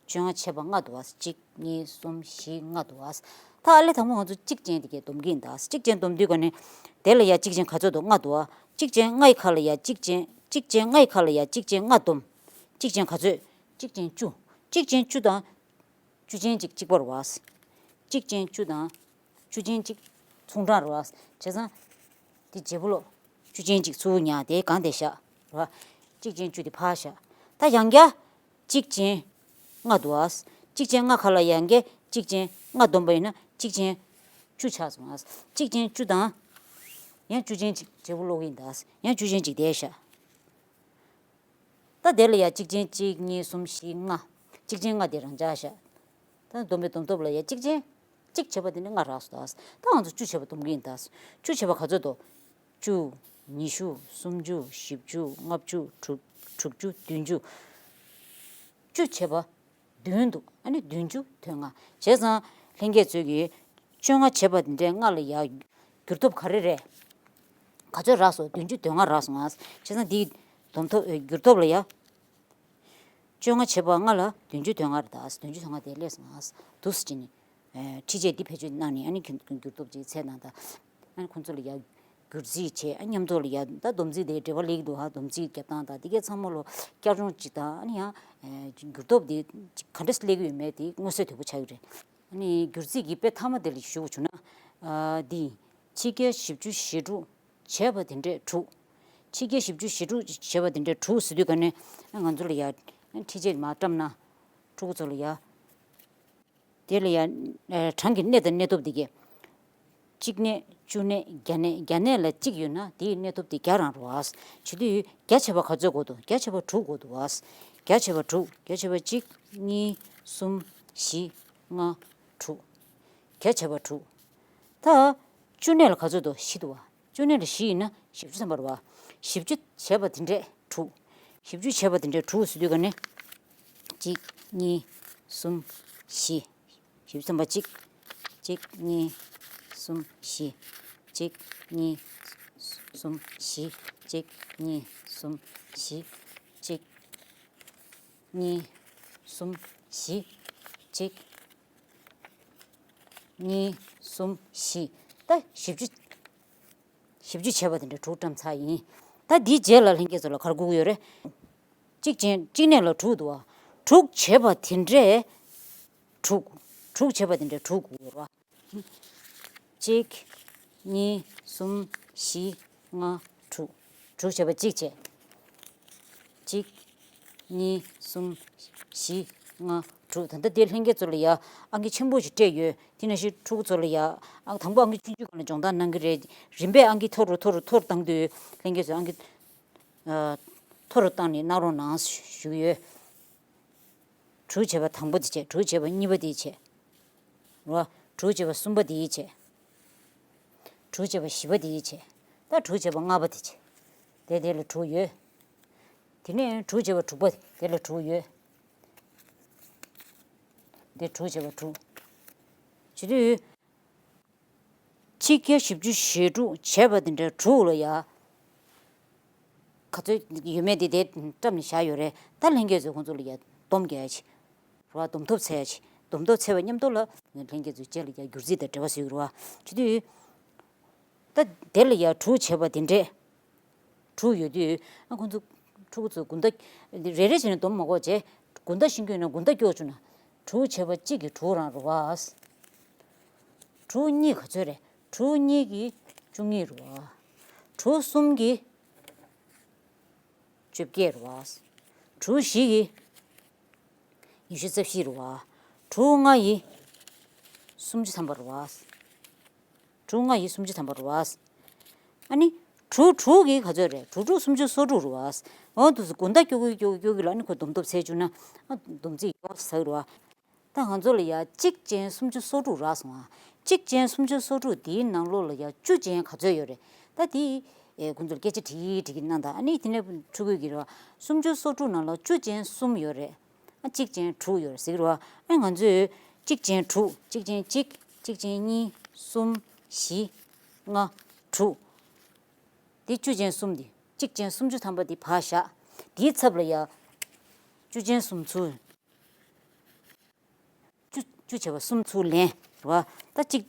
བཅོ་ལྔ་བྱས་པ་ལྔ་འདུག་བ། གཅིག་གཉིས། གསུམ། བཞི། ལྔ་འདུག་བ། ད་ཨ་ལེ་དང་པོ་ང་ཚོ་གཅིག་ཅན་དེ་གས་སྡོམ་གྱིན་གདའ། གཅིག་ཅན་སྡོམ་དུས་ག་ནས་དེ་ལ་ཡ་གཅིག་ཅན་ག་ཚོད་འདུག་ལྔ་འདུག་བ། གཅིག་ཅན་ལྔ་ཡི་ཁ་ལ་ཡ་གཅིག་ཅན། གཅིག་ཅན་ལྔ་ཡི་ཁ་ལ་ཡ་གཅིག་ཅན་ལྔ་སྡོམ། གཅིག་ཅན་ག་ཚོད། གཅིག་ཅན་བཅུ། གཅིག་ཅན་བཅུ་དང་། བཅུ་ཅན་གཅིག་གཅིག་པ་རེད་བ། གཅིག་ཅན་བཅུ་དང་། བཅུ་ཅན་གཅིག་མཚུངས་གྲངས་རེད་བ། བྱས་ཙང་། དེ་བརྗེ་པོ་ལོ། བཅུ་ཅན་གཅིག་ཚུར་ཉར་དེ་གང་དེ་བཞག་རེད་བ། གཅིག་ཅན་བཅུ་དེ་ཕར་བཞག་ད་ཡང་བསྐྱར། གཅིག་ཅན། ལྔ་འདུག་བ། གཅིག་ཅན་ལྔ་ཁ་ལ་ཡང་བསྐྱར་གཅིག་ཅན་ལྔ་བསྡོམས་པ་ཡིན་ན་གཅིག་ཅན་བཅུ་ཆགས་སོང་བ། གཅིག་ཅན་བཅུ་དང་། ཡང་བཅུ་ཅན་གཅིག་བརྗེ་པོ་ལོག་ཡིན་ད། ཡང་བཅུ་ཅན་གཅིག་དེ་བཞག་ད་དེ་ལ་ཡ་གཅིག་ཅན་གཅིག་གཉིས། གསུམ། བཞི། ལྔ། གཅིག་ཅན་ལྔ་དེ་རང་འཇགས་བཞག་ད་སྡོམ་པའི་སྡོམ་ཐོབ་ལ་ཡ་གཅིག་ཅན་གཅིག་བྱས་པ་དེ་ནི་ལྔ་རག་སོང་ད། ད་ང་ཚོ་བཅུ་བྱས་པ་སྡོམ་གྱིན་ད། བཅུ་བྱས་པ་ག་ཚོད་འདུག་བཅུ། ཉི་ཤུ། སུམ་ཅུ། བཞི་བཅུ། ལྔ་བཅུ། དྲུག་དྲུག་ཅུ། བདུན་ཅུ། བཅུ་བྱས་པ་བདུན་འདུག་ཨ་ནི་བདུན་ཅུ་དོན་ལྔ། བྱས་ཙང་ལྷན་རྒྱས་ཚོས་ཀྱིས་བཅོ་ལྔ་བྱས་པ་དེ་འདྲའི་ལྔ་ལ་ཡ་བསྒྱུར་ཐོབ་ག་རེ་རེད། ག་ཚོད་རག་སོང་། བདུན་ཅུ་དོན་ལྔ་རག་སོང་ང་། བྱས་ཙང་འདིའི་སྡོམ་ཐོབ་ཨེ་བསྒྱུར་ཐོབ་ལ་ཡ། བཅོ་ལྔ་བྱས་པ་ལྔ་ལ་བདུན་ཅུ་དོན་ལྔ་རེད་ད། བདུན་ཅུ་དོན་ལྔ་དེ་སླེབས་སོང་ང་། འདུག་སེ་བྱས་ནས། ཨེ་ཁྲི་ཆད་འདི་བེད་སྤྱོད་གནང་ནས་ཨ་ནི་ཁྱོད་བསྒྱུར་ཐོབ་ཅིག་ཚད་གནང་ད། ཨ་ནི་ཁོང་ཚོ་ལ་ཡ་བསྒྱུར་རྩིས་བྱས། ཨ་མཉམ་དུ་ལ་ཡ་ད་སྡོམ་རྩིས་དེ་འབྲེལ་བ་སླེབས་འདུག་ཧ། སྡོམ་རྩིས་རྒྱབ་སྟངས་དང་དེ་གའི་ཚང་མ་ལོ་བསྐྱར་སྦྱོང་ཅིག་དང་། ཨ་ནི་ཡང་ཨེ་བསྒྱུར་ཐོབ་དེ་ག་འདྲས་སླེབས་ཀྱི་ཡོད་མེད་དེ་མངོན་གསལ་དོད་པོ་ཆགས་ཀྱི་རེད། ཨ་ནི་བསྒྱུར་རྩིས་ཀྱི་དཔེ་མཐའ་མ་དེ་ལ་ཞུ་དགོས་བྱུང་ན། ཨ་འདི། ཕྱི་རྒྱལ་བཞི་བཅུ་ཞེ་དྲུག་བྱས་པ་དེ་འདྲས་དྲུག་ཕྱི་རྒྱལ་བཞི་བཅུ་ཞེ་དྲུག་བྱས་པ་དེ་འདྲས་དྲུག་ཟེར་དུས་ག་ནས་ང་ཚོ་ལ་ཡ་ཁྲི་ཆད་མར་བཀྲམ་ན། ཕྲུ་གུ་ཚོ་ལ་ཡ། དེ་ལ་ཡ་གྲངས་ཀྱི་གནས་དང་གནས་ཐོབ་དེ་གས། གཅིག་གནས། བཅུ་གནས། བརྒྱ་གནས། བརྒྱ་གནས་ལ་གཅིག་ཡོད་ན་དེའི་གནས་ཐོབ་དེ་བརྒྱ་རང་རེད་བ། བྱེད་དུས་བརྒྱ་བྱས་པ་ག་ཚོད་དགོས་འདུག་བརྒྱ་བྱས་པ་དྲུག་དགོས་འདུག་བ། བརྒྱ་བྱས་པ་དྲུག་བརྒྱ་བྱས་པ་གཅིག་གཉིས། གསུམ། བཞི། ལྔ། དྲུག་བརྒྱ་བྱས་པ་དྲུག་ད། བཅུ་གནས་ལ་ག་ཚོད་འདུག་བཞི་འདུག་བ། བཅུ་གནས་ལ་བཞི་ཡིན་ན་བཞི་བཅུ་ཐམ་པ་རེད་བ། བཞི་བཅུ་བྱས་པ་དེ་འདྲས་དྲུག་བཞི་བཅུ་བྱས་པ་དེ་འདྲས་དྲུག་ཟེར་དུས་ག་ནས། གཅིག་གཉིས། གསུམ། བཞི། བཞི་བཅུ་ཐམ་པ་གཅིག་གཅིག་གཉིས། གསུམ། བཞི། གཅིག་གཉིས། གསུམ། བཞི། གཅིག་གཉིས། གསུམ། བཞི། གཅིག་གཉིས། གསུམ། བཞི། གཅིག་གཉིས། གསུམ། བཞི། ད་བཞི་བཅུ། བཞི་བཅུ་བྱས་པ་དེ་འདྲ་དྲུག་བཀྲམ་ཚར་ཡིན། ད་འདིའི་རྗེས་ལ་ལྷན་རྒྱས་ཚོ་ལ་ག་རེ་དགོས་ཀྱི་ཡོད་རེད། གཅིག་ཅན་གཅིག་གནས་ལ་དྲུག་འདུག་བ། དྲུག་བྱས་པ་དེ་འདྲས་དྲུག་དྲུག་བྱས་པ་དེ་འདྲས་དྲུག་དགོས་ཀྱི་ཡོད་རེད་བ། གཅིག་གཉིས། གསུམ། བཞི། ལྔ། དྲུག་དྲུག་བྱས་པ་གཅིག་བྱས། གཅིག་གཉིས། གསུམ། བཞི། ལྔ། དྲུག་ད་ལྟ་དེ་ལྷན་རྒྱས་ཚོ་ལ་ཡ་ཨང་ཀི་ཆེན་པོ་ཞིག་སྤྲད་ཡོད། དེ་ནང་བཞིན་ཕྲུ་གུ་ཚོ་ལ་ཡ་ཨང་དང་པོ་ཨང་ཀི་ཆུང་ཆུང་སྒང་ལ་སྦྱོང་བརྡར་གནང་གི་རེད། རིམ་པས་ཨང་ཀི་མཐོ་རུ་མཐོ་རུ་མཐོ་རུ་བཏང་དུས་ལྷན་རྒྱས་ཚོས་ཨང་ཀི་ཨ་མཐོ་རུ་བཏང་ནས་གནང་རོགས་གནང་ཞུ་གི་ཡོད། དྲུག་བྱས་པ་དང་པོ་དེ་བྱས། དྲུག་བྱས་པ་གཉིས་པ་དེ་བྱས། རོ། དྲུག་བྱས་པ་གསུམ་པ་དེ་བྱས། དྲུག་བྱས་པ་བཞི་པ་དེ་བྱས། ད་དྲུག་བྱས་པ་ལྔ་པ་དེ་བྱས། དེ་དེ་ལ་དྲུག་ཡོད། དེ་ནས་དྲུག་བྱས་པ་དྲུག་པ་དེ་ལ་དྲུག་ཡོད། དེ་དྲུག་བྱས་པ་དྲུག་བྱེད་དུས། ཕྱི་རྒྱལ་བཞི་བཅུ་ཞེ་དྲུག་བྱས་པ་དེ་འདྲ་དྲུག་ལ་ཡ། ག་ཚོད་ཡོད་མེད་དེ་དེ་བཀྲམ་ནས་བཞག་ཡོད་རེད། ད་ལྷན་རྒྱས་ཚོས་ཁོང་ཚོ་ལ་ཡ་སྡོམ་རྒྱག་ཡ་ཆེ། རེད་བ། སྡོམ་ཐོབ་འཚོལ་ཡ་ཆེ། སྡོམ་ཐོབ་འཚོལ་བ་མཉམ་དུ་ལ་ལྷན་རྒྱས་ཚོའི་རྗེས་ལ་ཡ་བསྒྱུར་རྩིས་དང་འབྲེལ་བ་བཟོས་ཡོད་རེད་བ། བྱེད་དུས། ད་དེ་ལ་ཡ་དྲུག་བྱས་པ་དེ་འདྲས། དྲུག་ཡོད་དུས་ཨ་ཁོང་ཚོ་ཕྲུ་གུ་ཚོ་དགུན་ཟླ་རེ་རེ་བྱས་ནས་སྡོམ་མ་དགོས་བྱས། དགུན་ཟླ་ཤིང་ཀུན་ན་དགུན་ཟླ་སྐྱོར་བཅུག་ན། དྲུག་བྱས་པ་གཅིག་གི་དྲུག་རང་རེད་བ། དྲུག་གཉིས་ག་ཚོད་རེད། དྲུག་གཉིས་ཀྱི་བཅུ་གཉིས་རེད་བ། དྲུག་གསུམ་གྱི་བཅོ་བརྒྱད་རེད་བ། དྲུག་བཞི་ཡི་ཉི་ཤུ་རྩ་བཞི་རེད་བ། དྲུག་ལྔ་ཡི་སུམ་ཅུ་ཐམ་པ་རེད་བ། དྲུག་ལྔ་ཡི་སུམ་ཅུ་ཐམ་པ་རེད་བ། ཨ་ནི། དྲུག་དྲུག་གི་ག་ཚོད་རེད། དྲུག་དྲུག་སུམ་ཅུ་སོ་དྲུག་རེད་བ། འོ་འདུག་སེ་དགུང་ཟླ་སྐྱོ་གི་སྐྱོ་གི་སྐྱོ་གི་ལ་ནི་ཁོ་སྡོམ་སྟོབས་ཚད་བཅུག་ན་ཨ་སྡོམ་རྩིས་ཡོད་ཟེར་གི་རེད་བ། ད་ང་ཚོ་ལ་ཡ་གཅིག་ཅན་སུམ་ཅུ་སོ་དྲུག་རག་སོང་ཨ། གཅིག་ཅན་སུམ་ཅུ་སོ་དྲུག་དེའི་ནང་ལོགས་ལ་ཡ་བཅུ་ཅན་ག་ཚོད་ཡོད་རེད། ད་དེ་ཨེ་ཁོང་ཚོར་སྐད་ཆ་དྲིས་དྲིས་ཀྱི་གནང་དང་ཨ་ནི་དེ་ནས་ཕྲུ་གུ་གིས་རེད་བ། སུམ་ཅུ་སོ་དྲུག་ནང་ལ་བཅུ་ཅན་གསུམ་ཡོད་རེད། ཨ་གཅིག་ཅན་དྲུག་ཡོད་རེད་ཟེར་གི་རེད་བ། ཨ་ང་ཚོས་གཅིག་ཅན་དྲུག་གཅིག་ཅན་གཅིག་གཅིག་ཅན་གཉིས་གསུམ་བཞི་ལྔ་དྲུག་དེ་བཅུ་ཅན་གསུམ་དེ་གཅིག་ཅན་སུམ་ཅུ་ཐམ་པ་དེ་ཕར་བཞག་དེའི་ཚབ་ལ་ཡ་བཅུ་ཅན་གསུམ་ཚུར། བཅུ་བཅུ་བྱས་པ་གསུམ་ཚུར་ལེན་རེད་བ། ད་གཅིག་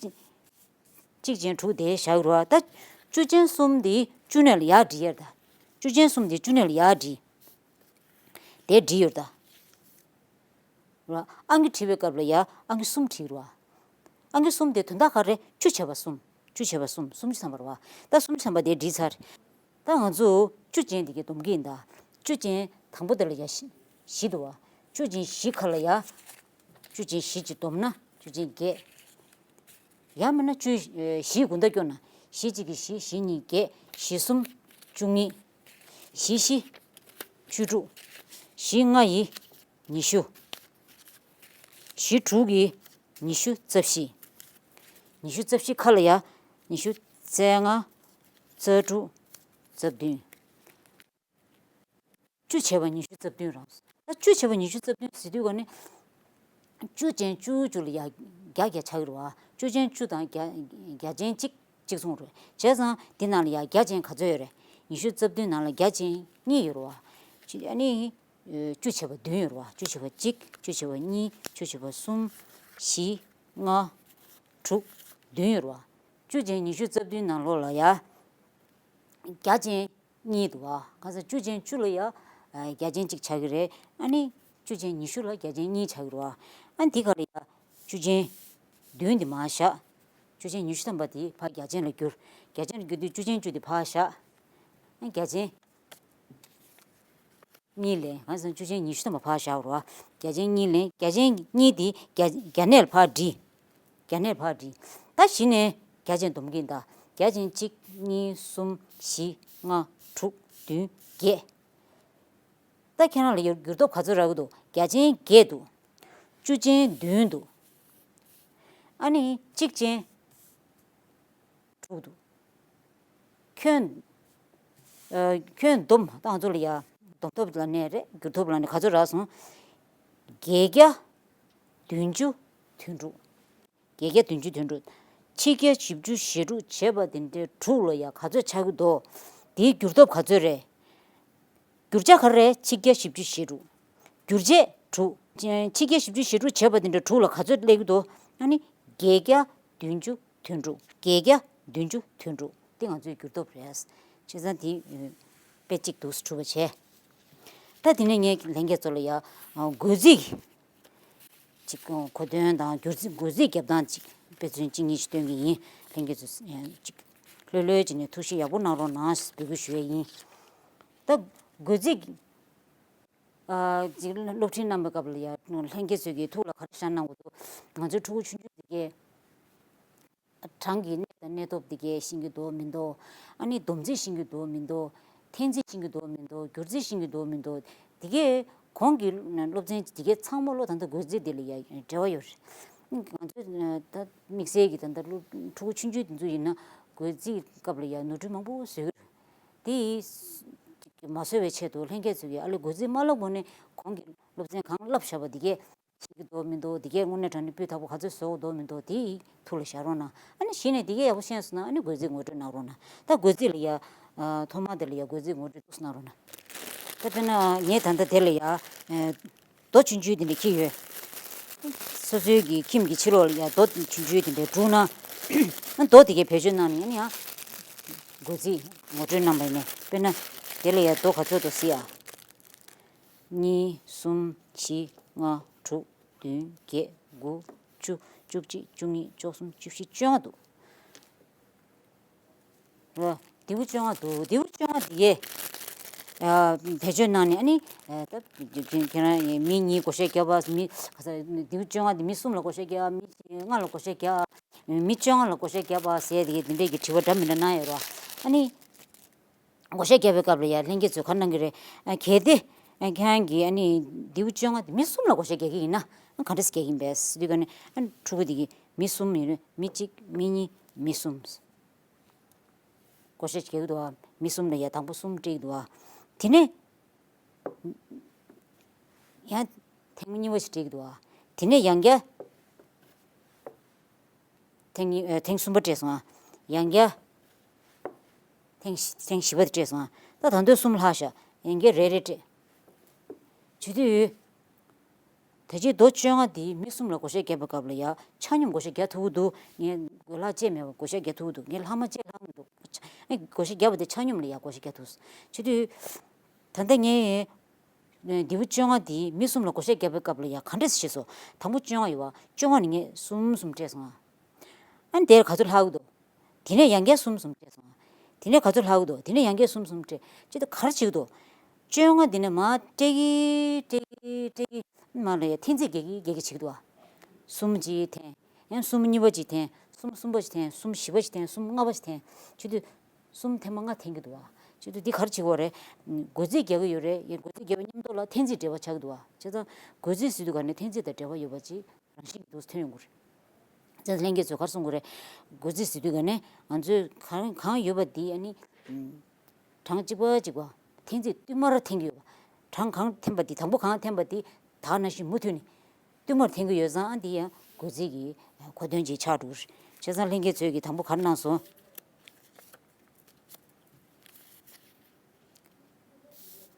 གཅིག་ཅན་དྲུག་དེ་བཞག་རེད་བ། ད་བཅུ་ཅན་གསུམ་དེ་བཅུ་ནས་ལ་ཡར་བྲིས་ཡར་ད། བཅུ་ཅན་གསུམ་དེ་བཅུ་ནས་ལ་ཡར་བྲིས། དེ་བྲིས་ཡོད་ད། རེད་བ། ཨང་ཀི་བྲིས་པའི་སྐབས་ལ་ཡ་ཨང་ཀི་གསུམ་བྲིས་རེད་བ། ཨང་ཀི་གསུམ་དེ་དོན་དག་ག་རེ། བཅུ་བྱས་པ་གསུམ། བཅུ་བྱས་པ་གསུམ་སུམ་ཅུ་ཐམ་པ་རེད་བ། ད་སུམ་ཅུ་ཐམ་པ་དེ་བྲིས་ཚར། ད་ང་ཚོ་བཅུ་ཅན་དེ་གའི་སྡོམ་གྱི་ཡིན་ད། བཅུ་ཅན་དང་པོ་དེ་ལ་ཡ་བཞི་བཞི་འདུག་བ། བཅུ་ཅན་བཞི་ཁ་ལ་ཡ། བཅུ་ཅན་བཞི་གཅིག་བསྡོམས་ན་བཅུ་ཅན་བརྒྱད། ཡང་མིན་ན་བཅུ་ཨེ་བཞི་དགུང་ཟླ་སྐྱོ་ན་བཞི་གཅིག་གིས་བཞི། བཞི་གཉིས་བརྒྱད། བཞི་གསུམ་བཅུ་གཉིས། བཞི་བཞི་བཅུ་དྲུག་བཞི་ལྔ་ཡིས་ཉི་ཤུ། བཞི་དྲུག་གིས་ཉི་ཤུ་རྩ་བཞི། ཉི་ཤུ་རྩ་བཞི་ཁ་ལ་ཡ་ཉི་ཤུ་རྩ་ལྔ། རྩ་དྲུག་རྩ་བདུན། བཅུ་བྱས་པ་ཉི་ཤུ་རྩ་བདུན་རང་། ད་བཅུ་བྱས་པ་ཉི་ཤུ་རྩ་བདུན་ཟེར་དུས་ག་ནི། བཅུ་ཅན་བཅུ་བཅུ་ལ་ཡ་བརྒྱ་བརྒྱ་ཆགས་ཀྱི་རེད་བ། བཅུ་ཅན་བཅུ་དང་བརྒྱ་བརྒྱ་ཅན་གཅིག་གཅིག་མཚུངས་རེད། བྱས་ཙང་འདི་ནང་ལ་ཡ་བརྒྱ་ཅན་ག་ཚོད་ཡོད་རེད། ཉི་ཤུ་རྩ་བདུན་ནང་ལ་བརྒྱ་ཅན་གཉིས་ཡོད་རེད་བ། ཅི་ཨ་ནི། བཅུ་བྱས་པ་བདུན་ཡོད་རེད་བ། བཅུ་བྱས་པ་གཅིག་བཅུ་བྱས་པ་གཉིས། བཅུ་བྱས་པ་གསུམ། བཞི། ལྔ། དྲུག་བདུན་ཡོད་རེད་བ། བཅུ་ཅན་ཉི་ཤུ་རྩ་བདུན་ནང་ལོགས་ལ་ཡ། བརྒྱ་ཅན་གཉིས་འདུག་བ། གང་ཟེར་བཅུ་ཅན་བཅུ་ལ་ཡ། ཨ་བརྒྱ་ཅན་གཅིག་ཆགས་ཀྱི་རེད། ཨ་ནི། བཅུ་ཅན་ཉི་ཤུ་ལ་བརྒྱ་ཅན་གཉིས་ཆགས་ཀྱི་རེད་བ། ཨ་འདི་ག་ལ་ཡ། བཅུ་ཅན་བདུན་འདི་མར་བཞག་བཅུ་ཅན་ཉི་ཤུ་ཐམ་པ་དེ་ཕར་བརྒྱ་ཅན་ལ་བསྒྱུར། བརྒྱ་ཅན་ལ་བསྒྱུར་དུས་བཅུ་ཅན་བཅུ་དེ་ཕར་བཞག་ཨ་བརྒྱ་ཅན་གཉིས་ལེན། གང་ཟེར་ན་བཅུ་ཅན་ཉི་ཤུ་ཐམ་པ་ཕར་བཞག་རོགས། བརྒྱ་ཅན་གཉིས་ལེན། བརྒྱ་ཅན་གཉིས་དེ་བརྒྱ་བརྒྱ་གནས་ལ་ཕར་བྲིས། བརྒྱ་གནས་ལ་ཕར་བྲིས། ད་གཞི་ནས་བརྒྱ་ཅན་སྡོམ་གྱི་ཡིན་ད། བརྒྱ་ཅན་གཅིག་གཉིས་གསུམ་བཞི་ལྔ་དྲུག་བདུན་བརྒྱད། ད་ཁྱེད་རང་ལ་ཡོད་འགྱུར་ལྡོག་ག་ཚོད་རག་གི་འདུག་བརྒྱ་ཅན་བརྒྱད་འདུག་བཅུ་ཅན་བདུན་འདུག་ཨ་ནི་གཅིག་ཅན་དྲུག་འདུག་ཁྱོན། ཨ་ཁྱོན་བསྡོམས་ད་ང་ཚོ་ལ་ཡ། བསྡོམས་ཐོབ་ལ་ནས་རེད། བསྒྱུར་ཐོབ་ལ་ནས་ག་ཚོད་རག་སོང་། བརྒྱད་བརྒྱ་བདུན་ཅུ་དོན་དྲུག་བརྒྱད་བརྒྱ་བདུན་ཅུ་དོན་དྲུག་ཆིག་བརྒྱ་བཞི་བཅུ་ཞེ་དྲུག་བྱས་པ་དེ་འདྲའི་དྲུག་ལ་ཡ་ག་ཚོད་ཆགས་ཀྱི་འདུག་དེའི་བསྒྱུར་ཐོབ་ག་ཚོད་རེད། བསྒྱུར་བྱ་ག་རེ་རེད། ཆིག་བརྒྱ་བཞི་བཅུ་ཞེ་དྲུག་བསྒྱུར་བྱེད་དྲུག་ཆིག་བརྒྱ་བཞི་བཅུ་ཞེ་དྲུག་བྱས་པ་དེ་འདྲ་དྲུག་ལ་ག་ཚོད་སླེབས་ཀྱི་འདུག་ཨ་ནི་བརྒྱད་བརྒྱ་བདུན་ཅུ་དོན་དྲུག་བརྒྱད་བརྒྱ་བདུན་ཅུ་དོན་དྲུག་འདི་ང་ཚོའི་བསྒྱུར་ཐོབ་རེད། བྱས་ཙང་དེ་དཔེ་གཅིག་ཏུ་གྲུབ་པ་བྱས། ད་དེ་ནས་ངས་ལྷན་རྒྱས་ཚོ་ལ་ཡ་བགོ་རྩིས་ཅིག་གོ་དོན་དང་བསྒྱུར་རྩིས་བགོ་རྩིས་རྒྱབ་སྟངས་ཅིག་དཔེ་མཚོན་གཅིག་གཉིས་ཤིག་སྟོན་གྱི་ཡིན། ལྷན་རྒྱས་ཚོ་ཅིག་ལྷོད་ལྷོད་བྱས་ནས་ཐུགས་ཞིབ་ཡག་པོ་གནང་རོགས་གནང་ཞེས་འབོད་སྐུལ་ཞུ་ཡས་ཡིན། ད་བགོ་རྩིས། ཨ་ཅིག་སློབ་ཁྲིད་གནང་བའི་སྐབས་ལ་ཡ་ལྷན་རྒྱས་ཚོས་ཀྱི་ཐུགས་ལ་ག་རེ་བཞག་གནང་དགོས་འདུག་ང་ཚོའི་ཕྲུ་གུ་ཆུང་ཆུང་དེ་གས་གྲངས་ཀྱི་གནས་དང་གནས་ཐོབ་དེ་གས་ཤེས་ཀྱི་འདུག་མི་འདུག་ཨ་ནི་སྡོམ་རྩིས་ཤེས་ཀྱི་འདུག་མི་འདུག་འཐེན་རྩིས་ཤེས་ཀྱི་འདུག་མི་འདུག་བསྒྱུར་རྩིས་ཤེས་ཀྱི་འདུག་མི་འདུག་དེ་གས་གོང་གི་སློབ་ཚན་དེ་གས་ཚང་མ་ལོ་ད་ལྟ་བགོ་རྩིས་དེ་ལ་ཡ་འབྲེལ་བ་ཡོད་རེད། ང་ཚོས་ད་དམིགས་བསལ་གྱི་ད་ལྟ་སློབ་ཕྲུ་གུ་ཆུང་ཆུང་དེ་ཚོ་ཡིན་ན་བགོ་རྩིས་སྐབས་ལ་ཡ་ནོར་འཁྲུལ་མང་པོ་བཟོས་ཀྱི་རེད། དེ་མ་བཟོ་བའི་ཆེད་དུ་ལྷན་རྒྱས་ཚོས་ཀྱིས་ཨ་ལས་བགོ་རྩིས་མ་བསླབ་གོང་ནས་གོང་གི་སློབ་ཚན་གང་བསླབ་བཞག་པ་འདི་གས་ཤེས་ཀྱི་འདུག་མི་འདུག་འདི་གས་དངོས་གནས་དྲང་གནས་སྤུས་དག་པོ་ག་ཚོད་བཟོ་དགོས་འདུག་མི་འདུག་དེ་ཐུགས་ལ་བཞག་རོགས་གནང་། ཨ་ནི་གཞི་ནས་འདི་གས་ཡག་པོ་ཤེས་སོང་ན་ཨ་ནི་བགོ་རྩིས་ངོ་སྤྲོད་གནང་རོགས་གནང་། ད་བགོ་རྩིས་ལ་ཡ་ཐོག་མ་དེ་ལ་ཡ་བགོ་རྩིས་ངོ་སྤྲོད་ཏོག་ཙམ་གནང་རོགས་གནང་། ད་དཔེར་ན་ངས་ད་ལྟ་དེ་ལ་ཡ། རྡོ་ཆུང་ཆུང་དེ་འདྲ་འཁྱེར་ཡོད། སོ་སོའི་གི་ཁྱིམ་གྱི་ཕྱི་ལོགས་ལ་ཡ་རྡོ་ཆུང་ཆུང་དེ་འདྲ་བསྒྲུགས་ན། རྡོ་དེ་གའི་བེད་སྤྱོད་གནང་ནས་ཡང་ཡང་། བགོ་རྩིས་ངོ་སྤྲོད་གནང་བ་ཡིན་ནས་དཔེར་ན། དེ་ལ་ཡ་རྡོ་ག་ཚོད་འདུག་གཟིགས་ཨ། གཉིས་གསུམ་བཞི་ལྔ་དྲུག་བདུན་བརྒྱད་དགུ་བཅུ་བཅུ་གཅིག་བཅུ་གཉིས་བཅུ་གསུམ་བཅུ་བཞི་བཅོ་ལྔ་འདུག་ལྡེའུ་བཅོ་ལྔ་འདུག་ལྡེའུ་བཅོ་ལྔ་དེ་གས། ཨ་བེད་སྤྱོད་གནང་ནས་ཨ་ནི། ཨ་ད་ཁྱེད་རང་མི་གཉིས་བགོ་བཤའ་བརྒྱབ་པ་མི། ལྡེའུ་བཅོ་ལྔ་དེ་མི་གསུམ་ལ་བགོ་བཤའ་བརྒྱབ། མི་ལྔ་ལ་བགོ་བཤའ་བརྒྱབ། མི་བཅོ་ལྔ་ལ་བགོ་བཤའ་བརྒྱབ་པ་ཟེར་དེ་གས་དེ་འདྲས་ཀྱི་དྲི་བ་འདྲ་མི་འདྲ་གནང་ཡོད་རེད་བ། ཨ་ནི། བགོ་བཤའ་བརྒྱབ་པའི་སྐབས་ལ་ཡ་ལྷན་རྒྱས་ཚོས་ག་རེ་གནང་གི་རེད། ཨ། གལ་ཏེ་ཨ་ཁྱེད་རང་གིས་ཨ་ནི་ལྡེའུ་བཅོ་ལྔ་དེ་མི་གསུམ་ལ་བགོ་བཤའ་རྒྱག་གི་ཡིན་ན་ཨ་ག་འདྲས་རྒྱག་གི་ཡིན་པས་ཟེར་དུས་ཀ་ནས། ཨ་ཕྲུ་གུ་དེ་གིས་མི་གསུམ་ཡིན་ན་མི་གཅིག་མི་གཉིས་མི་གསུམ། བགོ་བཤའ་རྒྱག་གི་འདུག་ཨ། མི་གསུམ་ལ་ཡ་དང་པོ་གསུམ་སྤྲད་ཀྱི་འདུག་ཨ། དེ་ནས་ཡང་ཐེངས་གཉིས་པ་ཞིག་སྤྲད་ཀྱི་འདུག་ཨ། དེ་ནས་ཡང་བསྐྱར་ཐེངས་གཉིས། ཨ། ཐེངས་གསུམ་པ་སྤྲད་སོང་ཨ། ཡང་བསྐྱར་ཐེངས་བཞི། ཐེངས་བཞི་པ་དེ་སྤྲད་སོང་ཨ། ད་ད་དུང་གསུམ་ལྷག་ཤག་ཡང་བསྐྱར་རེ་རེ་སྤྲད། བྱེད་དུས། ད་ཅི་ལྡེའུ་བཅོ་ལྔ་འདི་མི་གསུམ་ལ་བགོ་བཤའ་བརྒྱབ་པའི་སྐབས་ལ་ཡ་ཆ་སྙོམས་བགོ་བཤའ་རྒྱག་ཐུབ་ཀྱི་འདུག་ངས་ལྷག་བཅས་མེད་པར་བགོ་བཤའ་རྒྱག་ཐུབ་ཀྱི་འདུག་ངས་ལྷག་མ་བཅས་ལྷག་མི་འདུག་ཨ། བགོ་བཤའ་བརྒྱབ་པ་དེ་ཆ་སྙོམས་ལ་ཡ་བགོ་བཤའ་རྒྱག་ཐུབ། བྱེད་དུས། ད་ལྟ་ངས་ལྡེའུ་བཅོ་ལྔ་འདི་མི་གསུམ་ལ་བགོ་བཤའ་བརྒྱབ་པའི་སྐབས་ལ་ཡ་ག་འདྲས་ཤེས་སོང་། དང་པོ་བཅོ་ལྔ་ཡོད་པ། བཅོ་ལྔ་ནས་ངས་གསུམ་གསུམ་སྤྲད་སོང་ཨ། ཨ་ནི་དེར་ག་ཚོད་ལྷག་གི་འདུག་དེ་ནས་ཡང་བསྐྱར་གསུམ་གསུམ་སྤྲད་སོང་ཨ། དེ་ནས་ག་ཚོད་ལྷག་གི་འདུག་དེ་ནས་ཡང་བསྐྱར་གསུམ་གསུམ་སྤྲད། ཅི་ད་ག་རེ་བྱེད་ཀྱི་འདུག་བཅོ་ལྔ་འདི་ནས་མར་སྤྲད་ཀྱི་སྤྲད་ཀྱི་སྤྲད་ཀྱི། མར་ལ་ཡ་འཐེན་རྩིས་རྒྱག་གི་རྒྱག་གི་བྱེད་ཀྱི་འདུག་ཨ། གསུམ་གཅིག་འཐེན། ཡང་གསུམ་གཉིས་པ་གཅིག་འཐེན། གསུམ་གསུམ་པ་གཅིག་འཐེན། གསུམ་བཞི་པ་གཅིག་འཐེན། གསུམ་ལྔ་པ་གཅིག་འཐེན། བྱེད་དུས་གསུམ་ཐེངས་མ་ལྔ་འཐེན་གྱི་འདུག་ཨ། བྱེད་དུས་འདི་ག་རེ་བྱེད་ཀྱི་ཡོད་རེད། བགོ་རྩིས་རྒྱག་གི་ཡོད་རེད། ཡང་བགོ་རྩིས་བརྒྱབ་པའི་མཉམ་དུ་ལ་འཐེན་རྩིས་འབྲེལ་བ་ཆགས་ཀྱི་འདུག་ཨ། བྱས་ཙང་བགོ་རྩིས་ཟེར་དུས་ག་ནས་འཐེན་རྩིས་དང་འབྲེལ་བ་ཡོད་པ་ཅིག་རང་བཞིན་གྱི་འདུག་ཐོན་ཡོང་གི་རེད། བྱས་ཙང་ལྷན་རྒྱས་ཚོས་ག་རེ་གསུང་གི་རེད། བགོ་རྩིས་ཟེར་དུས་ག་ནས་ང་ཚོས་གང་གང་ཡོད་པ་འདི་ཨ་ནི་གྲངས་གཅིག་པ་གཅིག་པ་འཐེན་རྩིས་བསྟུད་མར་འཐེན་གྱི་ཡོད་པ། གྲངས་གང་འཐེན་པ་འདི། དང་པོ་གང་འཐེན་པ་འདི་ད་ག་ནང་བཞིན་མུ་མཐུད་ནས་བསྟུད་མར་འཐེན་གྱི་ཡོད་ཙང་། ཨ། འདི་ཡང་བགོ་རྩིས་ཀྱི་གོ་དོན་ཅིག་ཆགས་འགྲོ་གི་རེད། བྱས་ཙང་ལྷན་རྒྱས་ཚོས་ཀྱིས་དང་པོ་ག་རེ་གནང་སོང་།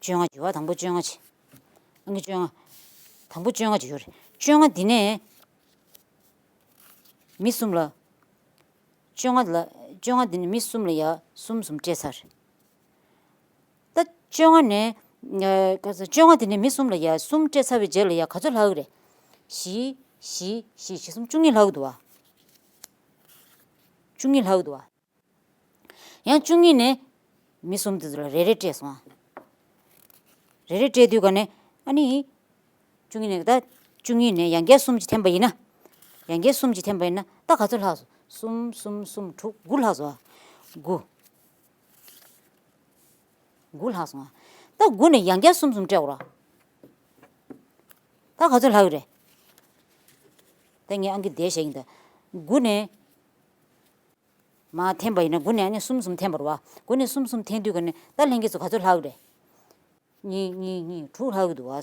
བཅོ་ལྔ་བྱས་པ། དང་པོ་བཅོ་ལྔ་བྱས། ཨང་ཀི་བཅོ་ལྔ། དང་པོ་བཅོ་ལྔ་བྱས་ཡོད་རེད། བཅོ་ལྔ་འདི་ནས་མི་གསུམ་ལ། བཅོ་ལྔ་ལ། བཅོ་ལྔ་འདི་ནས་མི་གསུམ་ལ་ཡ་གསུམ་གསུམ་སྤྲད་ཚར། ད་བཅོ་ལྔ་ནས། ཨ། ག་ཚོད། བཅོ་ལྔ་འདི་ནས་མི་གསུམ་ལ་ཡ་གསུམ་སྤྲད་ཚར་བའི་རྗེས་ལ་ཡ་ག་ཚོད་ལྷག་གི་རེད། བཞི། བཞི། བཞི། བཞི་གསུམ་བཅུ་གཉིས་ལྷག་གི་འདུག་བ། བཅུ་གཉིས་ལྷག་གི་འདུག་བ། ཡང་བཅུ་གཉིས་ནས་མི་གསུམ་དེ་ཚོ་ལ་རེ་རེ་སྤྲད་སོང་ཨ། རེ་རེ་སྤྲད་དུས་ག་ནས་ཨ་ནི། བཅུ་གཉིས་ནས། ད་བཅུ་གཉིས་ནས་ཡང་བསྐྱར་གསུམ་གཅིག་འཐེན་པ་ཡིན་ན། ཡང་བསྐྱར་གསུམ་གཅིག་འཐེན་པ་ཡིན་ན་ད་ག་ཚོད་ལྷག་སོང་། གསུམ་གསུམ་གསུམ་དྲུག་དགུ་ལྷག་སོང་ཨ། དགུ། དགུ་ལྷག་སོང་ཨ། ད་དགུ་ནས་ཡང་བསྐྱར་གསུམ་གསུམ་སྤྲད་འོ་ར། ད་ག་ཚོད་ལྷག་གི་རེད། ད་ངས་ཨང་ཀི་བསྡད་བཞག་ཡིན་ད། དགུ་ནས། མར་འཐེན་པ་ཡིན་ན་དགུ་ནས་ཨ་ནི་གསུམ་གསུམ་འཐེན་པ་རེད་བ། དགུ་ནས་གསུམ་གསུམ་འཐེན་དུས་ག་ནས་ད་ལྷན་རྒྱས་ཚོ་ག་ཚོད་ལྷག་གི་རེད། གཉིས། གཉིས། གཉིས། དྲུག་ལྷག་གི་འདུག་བ།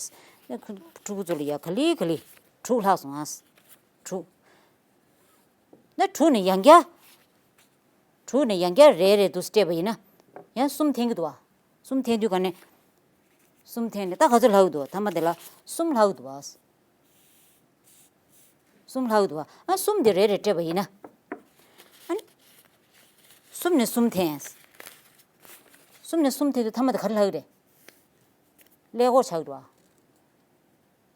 ཨ། ཕྲུ་གུ་ཚོ་ལ་ཡ་ག་ལེ་ག་ལེ་དྲུག་ལྷག་སོང་ཨ། དྲུག་ད་དྲུག་ནས་ཡང་བསྐྱར། དྲུག་ནས་ཡང་བསྐྱར་རེ་རེ་འདུག་སྤྲད་པ་ཡིན་ན། ཡང་གསུམ་འཐེན་གྱི་འདུག་བ། གསུམ་འཐེན་དུས་ག་ནས། གསུམ་འཐེན་ནས་ད་ག་ཚོད་ལྷག་གི་འདུག་བ། མཐའ་མ་དེ་ལ་གསུམ་ལྷག་གི་འདུག་བ། གསུམ་ལྷག་འདུག་བ། ཨ། གསུམ་དེ་རེ་རེ་སྤྲད་པ་ཡིན་ན། ཨ་ནི། གསུམ་ནས་གསུམ་འཐེན། གསུམ་ནས་གསུམ་འཐེན་དུས་མཐའ་མ་དེ་ག་རེ་ལྷག་གི་རེད། ཀླད་ཀོར་ཆགས་འདུག་བ།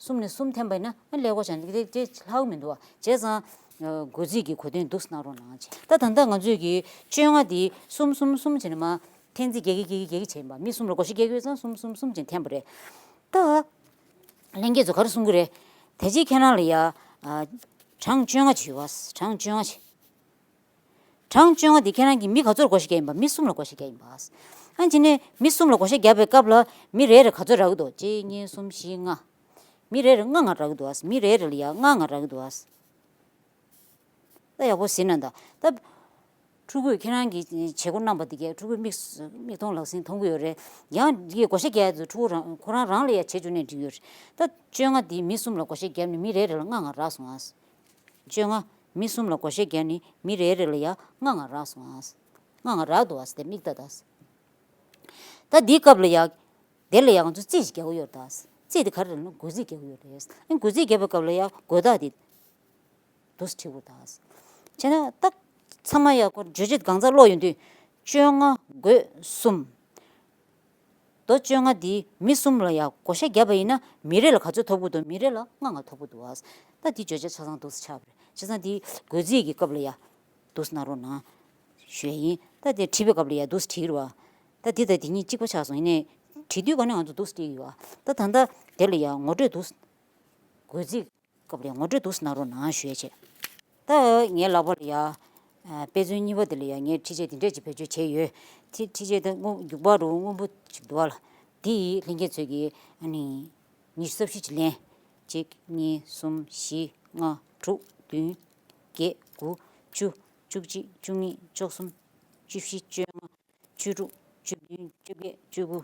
གསུམ་ནས་གསུམ་འཐེན་པ་ཡིན་ན་ཨ་ཀླད་ཀོར་ཆགས་འདུག་དེ་དེ་ལྷག་མི་འདུག་བ། བྱས་ཙང་། ཨ། བགོ་རྩིས་ཀྱི་གོ་དོན་འདུག་སེ་གནང་རོགས་གནང་བྱས། ད་ད་ལྟ་ང་ཚོས་ཀྱི་བཅོ་ལྔ་དེ་གསུམ་གསུམ་གསུམ་བྱས་ནས་མར་འཐེན་རྩིས་རྒྱག་གི་རྒྱག་གི་རྒྱག་གི་བྱས་ཡིན་པ། མི་གསུམ་ལ་བགོ་བཤའ་རྒྱག་གི་ཡོད་ཙང་གསུམ་གསུམ་གསུམ་བྱས་ནས་འཐེན་པ་རེད། ད། ལྷན་རྒྱས་ཚོ་ག་རེ་གསུང་གི་རེད། ད་ཅི་ཁྱེད་རང་ལ་ཡ། ཨ། གྲངས་བཅོ་ལྔ་ཅིག་ཡོད་བ། གྲངས་བཅོ་ལྔ་ཅིག་གྲངས་བཅོ་ལྔ་འདི་ཁྱེད་རང་གིས་མི་ག་ཚོར་བགོ་བཤའ་རྒྱག་ཡིན་པ། མི་གསུམ་ལ་བགོ་བཤའ་རྒྱག་ཡིན་པ། ཨ། དེ་ནས་མི་གསུམ་ལ་བགོ་བཤའ་རྒྱག་པའི་སྐབས་ལ་མི་རེ་རེ་ག་ཚོད་རག་གི་འདུག་གཅིག་གཉིས་གསུམ་བཞི་ལྔ། མི་རེ་རེ་ལྔ་ལྔ་རག་གི་འདུག་ཨ། མི་རེ་རེ་ལ་ཡ་ལྔ་ལྔ་རག་གི་འདུག་ཨ། ད་ཡག་པོ་གཟིགས་ན་ད། ད། ཕྲུ་གུས་ཁྱེད་རང་གི་བྱེད་སྒོ་གནང་པ་འདི་གས། ཕྲུ་གུས་མིག་མིག་མཐོང་ལག་ཟིན་མཐོང་གི་ཡོད་རེད། ཡང་འདི་གས་བགོ་བཤའ་རྒྱག་ཡ་ཚོ་ཕྲུ་གུ་རང་ཁོ་རང་རང་ལ་ཡ་བྱེད་བཅུག་ནས་འགྲིག་ཡོད་རེད། ད་བཅོ་ལྔ་འདི་མི་གསུམ་ལ་བགོ་བཤའ་བརྒྱབ་ནས་མི་རེ་རེ་ལ་ལྔ་ལྔ་རག་སོང་ཨ། བཅོ་ལྔ་མི་གསུམ་ལ་བགོ་བཤའ་བརྒྱབ་ནས་མི་རེ་རེ་ལ་ཡ་ལྔ་ལྔ་རག་སོང་ཨ། ལྔ་ལྔ་རག་འདུག་ཨ། དེ་མིག་ལྟ་ད། ད་འདིའི་སྐབས་ལ་ཡ། དེ་ལ་ཡ་ང་ཚོ་རྩིས་ཤིག་རྒྱག་གི་ཡོད་རེད་ད། རྩིས་དེ་ག་རེ་རེད་ན་བགོ་རྩིས་རྒྱག་གི་ཡོད་རེད། ཨ། བགོ་རྩིས་རྒྱག་པའི་སྐབས་ལ་ཡ་བགོ་རྟགས་དེ་འདུག་སེ་བྲིས་དགོས་རེད་ད། བྱས་ན་ད་ཚང་མ་ཡ་ཁོ་བརྗོད་བྱ་གང་ཚང་ཀློག་ཡོང་དུས། བཅོ་ལྔ་བགོ་གསུམ། མདོ་བཅོ་ལྔ་འདི་མི་གསུམ་ལ་ཡ་བགོ་བཤའ་བརྒྱབ་པ་ཡིན་ན་མི་རེ་ལ་ག་ཚོད་ཐོབ་ཀྱི་འདུག་མི་རེ་ལ་ལྔ་ལྔ་ཐོབ་ཀྱི་འདུག་ཨ། ད་འདི་བརྗོད་བྱ་ཆ་ཚང་འདུག་སེ་ཆགས་པ་རེད། བྱས་ཙང་འདི་བགོ་རྩིས་ཀྱི་སྐབས་ལ་ཡ་འདུག་སེ་གནང་རོགས་གནང་ཞུ་ཡ་ཡིན། ད་དེ་བྲིས་པའི་སྐབས་ལ་ཡ་འདུག་སེ་བྲིས་རེད་བ། ད་འདི་དང་འདི་གཉིས་གཅིག་པ་ཆགས་སོང་། ཡིན་ནའི་བྲིས་དུས་ག་ནས་ང་ཚོ་འདུག་སེ་བྲིས་ཡོད་བ། ད་ད་ལྟ་དེ་ལ་ཡ་ངོ་སྤྲོད་འདུག་སེ། བགོ་རྩིས་སྐབས་ལ་ཡ་ངོ་སྤྲོད་འདུག་སེ་གནང་རོགས་གནང་ཞུ་ཡ་བྱས། ད་ངའི་ལག་པ་ལ་ཡ་ ཨ། དཔེ་མཚོན་གཉིས་པ་དེ་ལ་ཡང་ངས་འཕྲུལ་ཆས་དེ་འདྲས་ཅིག་བེད་སྤྱོད་བྱས་ཡོད། འཕྲུལ་འཕྲུལ་ཆས་དེ་སྔོན་རྒྱུག་པ་རུ་སྔོན་པོ་ཅིག་འདུག་བ་ལ། དེ་ཡིས་ལྷན་རྒྱས་ཚོས་ཀྱིས་ཨ་ནི་ཉི་ཤུ་རྩ་བཞི་ཅིག་ལེན། གཅིག་གཉིས་གསུམ་བཞི་ལྔ་དྲུག་བདུན་བརྒྱད་དགུ་བཅུ། བཅུ་གཅིག་བཅུ་གཉིས་བཅུ་གསུམ་བཅུ་བཞི་བཅོ་ལྔ། བཅུ་དྲུག་བཅུ་བདུན་བཅོ་བརྒྱད་བཅུ་དགུ།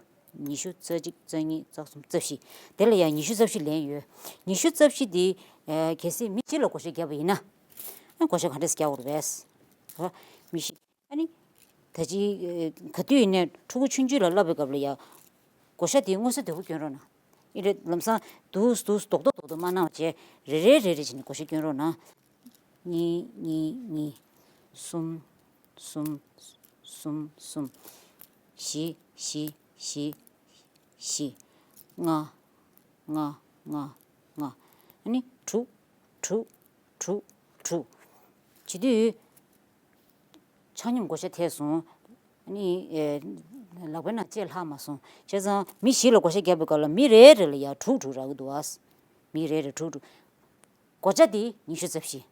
ཉི་ཤུ། རྩ་གཅིག་རྩ་གཉིས་རྩ་གསུམ་རྩ་བཞི། དེ་ལ་ཡང་ཉི་ཤུ་རྩ་བཞི་ལེན་ཡོད། ཉི་ཤུ་རྩ་བཞི་དེ། ཨ། གལ་སྲིད་མི་བཞི་ལ་བགོ་བཤའ་བརྒྱབ་པ་ཡིན་ན། ཨ། བགོ་བཤའ་ག་འདྲས་རྒྱག་དགོས་རེད་པས། ཨ། མི་བཞི། ཨ་ནི། ད་ཅི། ཨ། ག་དུས་ཡིན་ནའི་ཕྲུ་གུ་ཆུང་ཆུང་ལ་བསླབ་པའི་སྐབས་ལ་ཡང་། བགོ་བཤའ་དེ་མངོན་གསལ་དོད་པོ་སྐྱོན་རོགས་གནང་། ཨེ་རེད། ལམ་སང་འདུག་འདུག་རྡོག་རྡོག་རྡོག་རྡོག་མ་གནང་བྱས། རེ་རེ་རེ་རེ་བྱས་ནས་བགོ་བཤའ་སྐྱོན་རོགས་གནང་། གཉིས་གཉིས་གཉིས། གསུམ་གསུམ་གསུམ་གསུམ། བཞི་བཞི་བཞི་བཞི། ལྔ་ལྔ་ལྔ་ལྔ། ཨ་ནི་དྲུག་དྲུག་དྲུག་དྲུག། བྱེད་དུས་ཆ་སྙོམས་བགོ་བཤའ་ཐེབས་སོང་། ཨ་ནི། ཨེ། ལག་པའི་ནང་ལྕེ་ལྷག་མ་སོང་། བྱས་ཙང་མི་བཞི་ལ་བགོ་བཤའ་བརྒྱབ་པའི་སྐབས་ལ་མི་རེ་རེ་ལ་ཡང་དྲུག་དྲུག་རག་གི་འདུག་ཨ། མི་རེ་རེ་དྲུག་དྲུག། བགོ་བྱ་དེ་ཉི་ཤུ་རྩ་བཞི།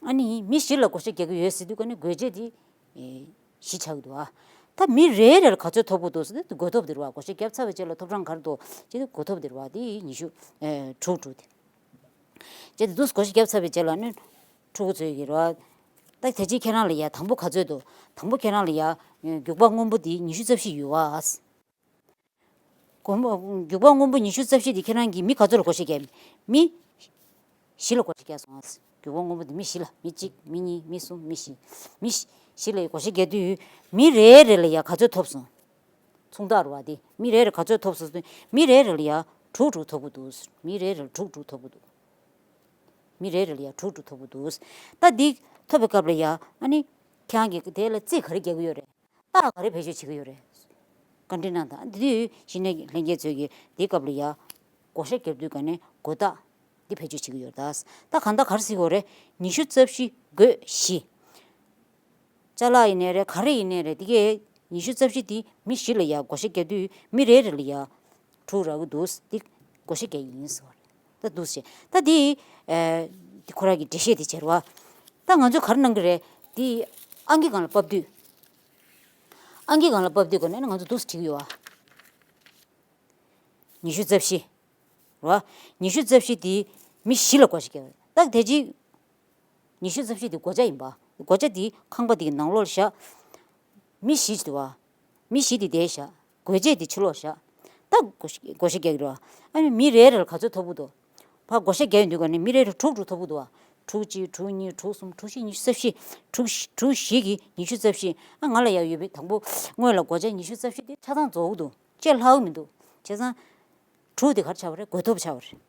ཨ་ནི་མི་བཞི་ལ་བགོ་བཤའ་རྒྱག་གི་ཡོད་ཟེར་དུས་ཀ་ནི་བགོ་བྱ་དེ། ཨེ། བཞི་ཆགས་ཀྱི་འདུག་ཨ། ད་མི་རེ་རེ་ལ་ག་ཚོད་ཐོབ་ཀྱི་འདུག་ཟེར་དུས་བགོ་ཐོབ་དེ་རེད་པ། བགོ་བཤའ་བརྒྱབ་ཚར་བའི་རྗེས་ལ་ཐོབ་གྲངས་ག་རེ་འདུག་ཅེས་དུས་བགོ་ཐོབ་དེ་རེད་པ། དེ་ཉི་ཤུ། ཨེ། དྲུག་དྲུག་དེ། བྱས་ཏེ་འདུག་བགོ་བཤའ་བརྒྱབ་ཚར་བའི་རྗེས་ལ་ནི་ཕྲུ་གུ་ཚོས་ཀྱི་རེད་པ། ད་ད་ཅི་ཁྱེད་རང་ལ་ཡ་དང་པོ་ག་ཚོད་འདུག་དང་པོ་ཁྱེད་རང་ལ་ཡ་རྒྱུག་པ་སྔོན་པོ་འདི་ཉི་ཤུ་རྩ་བཞི་ཡོད་པ། སྒོར་མོ་རྒྱུག་པ་སྔོན་པོ་ཉི་ཤུ་རྩ་བཞི་འདི་ཁྱེད་རང་གིས་མི་ག་ཚོད་ལ་བགོ་བཤའ་བརྒྱབ། མི་བཞི་ལ་བགོ་བཤའ་བརྒྱབ་སོང་། རྒྱུག་པ་སྔོན་པོ་འདི་མི་བཞི་ལ། མི་གཅིག་མི་གཉིས། མི་གསུམ། མི་བཞི། མི་བཞི་ལ་བགོ་བཤའ་བརྒྱབ་དུས་མི་རེ་རེ་ལ་ཡ་ག་ཚོད་ཐོབ་སོང་། མཚུངས་རྟགས་རེད་པ། དེ་མི་རེ་རེ་ག་ཚོད་ཐོབ་སོང་ཟེར་དུས་མི་རེ་རེ་ལ་ཡ་དྲུག་དྲུག་ཐོབ་ཀྱི་འདུག་མི་རེ་རེ་ལ་དྲུག་དྲུག་ཐོབ་ཀྱི་འདུག་མི་རེ་རེ་ལ་ཡ་དྲུག་དྲུག་ཐོབ་ཀྱི་འདུག་ད་འདི་ཐོབ་པའི་སྐབས་ལ་ཡ་ཨ་ནི་ཁྱེད་རང་གིས་དེ་ལ་རྩིས་ག་རེ་རྒྱག་གི་ཡོད་རེད། རྟགས་ག་རེ་བེད་སྤྱོད་བྱེད་ཀྱི་ཡོད་རེད། བཀའ་འདྲི་གནང་དང་། འདི་དུས་གཞི་ནས་ལྷན་རྒྱས་ཚོས་ཀྱིས་འདིའི་སྐབས་ལ་ཡ་བགོ་བཤའ་བརྒྱབ་དུས་ག་ནས་བགོ་རྟགས་འདི་བེད་སྤྱོད་བྱེད་ཀྱི་ཡོད་རེད། ད་གང་ལྟར་ག་རེ་ཟེར་དགོས་རེད། ཉི་ཤུ་རྩ་བཞི་བགོས་བཞི། ཅ་ལག་ཡིན་ནའི་རེད། ག་རེ་ཡིན་ནའི་རེད། དེ་གས་ཉི་ཤུ་རྩ་བཞི་དེ་མི་བཞི་ལ་ཡ་བགོ་བཤའ་བརྒྱབ་དུས་མི་རེ་རེ་ལ་ཡ་དྲུག་རག་གི་འདུག་འདི་བགོ་བཤའ་བརྒྱབ་ཡིན་ཟེར་བ་རེད། ད་འདུག་སེ་བྱས། ད་འདི། ཨ། འདི་ཁོ་རང་གི་འགྲེལ་བཤད་དེ་བྱས་རེད་པ། ད་ང་ཚོས་ག་རེ་གནང་གི་རེད། འདི་ཨང་ཀི་སྒང་ལ་ཕབ་དུས། ཨང་ཀི་སྒང་ལ་ཕབ་དུས་ག་ནས་ང་ཚོ་འདུག་སེ་བྲིས་ཀྱི་ཡོད་པ། ཉི་ཤུ་རྩ་བཞི། རེད་པ། ཉི་ཤུ་རྩ་བཞི་དེ་མི་བཞི་ལ་བགོ་བཤའ་བརྒྱབ། ད་དེ་རྗེས་ཉི་ཤུ་རྩ་བཞི་དེ་བགོ་བྱ་ཡིན་པ། བགོ་བྱ་དེ་ཁང་པ་དེ་གི་ནང་ལོགས་ལ་བཞག་མི་བཞི་འདུག་པ། མི་བཞི་དེ་དེར་བཞག་བགོ་བྱེད་དེ་ཕྱི་ལོགས་བཞག་ད་བགོ་བཤའ་བགོ་བཤའ་རྒྱག་གི་རེད་པ། ཨ་ནི་མི་རེ་རེ་ལ་ག་ཚོད་ཐོབ་ཀྱི་འདུག་ཕར་བགོ་བཤའ་བརྒྱབ་ཡོང་དུས་ག་ནས་མི་རེ་རེ་དྲུག་དྲུག་ཐོབ་ཀྱི་འདུག་པ། དྲུག་གཅིག་དྲུག་གཉིས། དྲུག་གསུམ། དྲུག་བཞི། ཉི་ཤུ་རྩ་བཞི། དྲུག་དྲུག་བཞི་གིས་ཉི་ཤུ་རྩ་བཞི། ཨ། ང་ལ་ཡ་ཡོད་པའི་དང་པོ་སྔོན་ལ་བགོ་བྱ་ཉི་ཤུ་རྩ་བཞི་དེ་ཆ་ཚང་རྫོགས་ཀྱི་འདུག་ལྕེ་ལྷག་གི་མི་འདུག་བྱས་ཙང་། དྲུག་དེ་ག་རེ་ཆགས་པ་རེད། བགོས་ཐོབ་ཆགས་པ་རེད།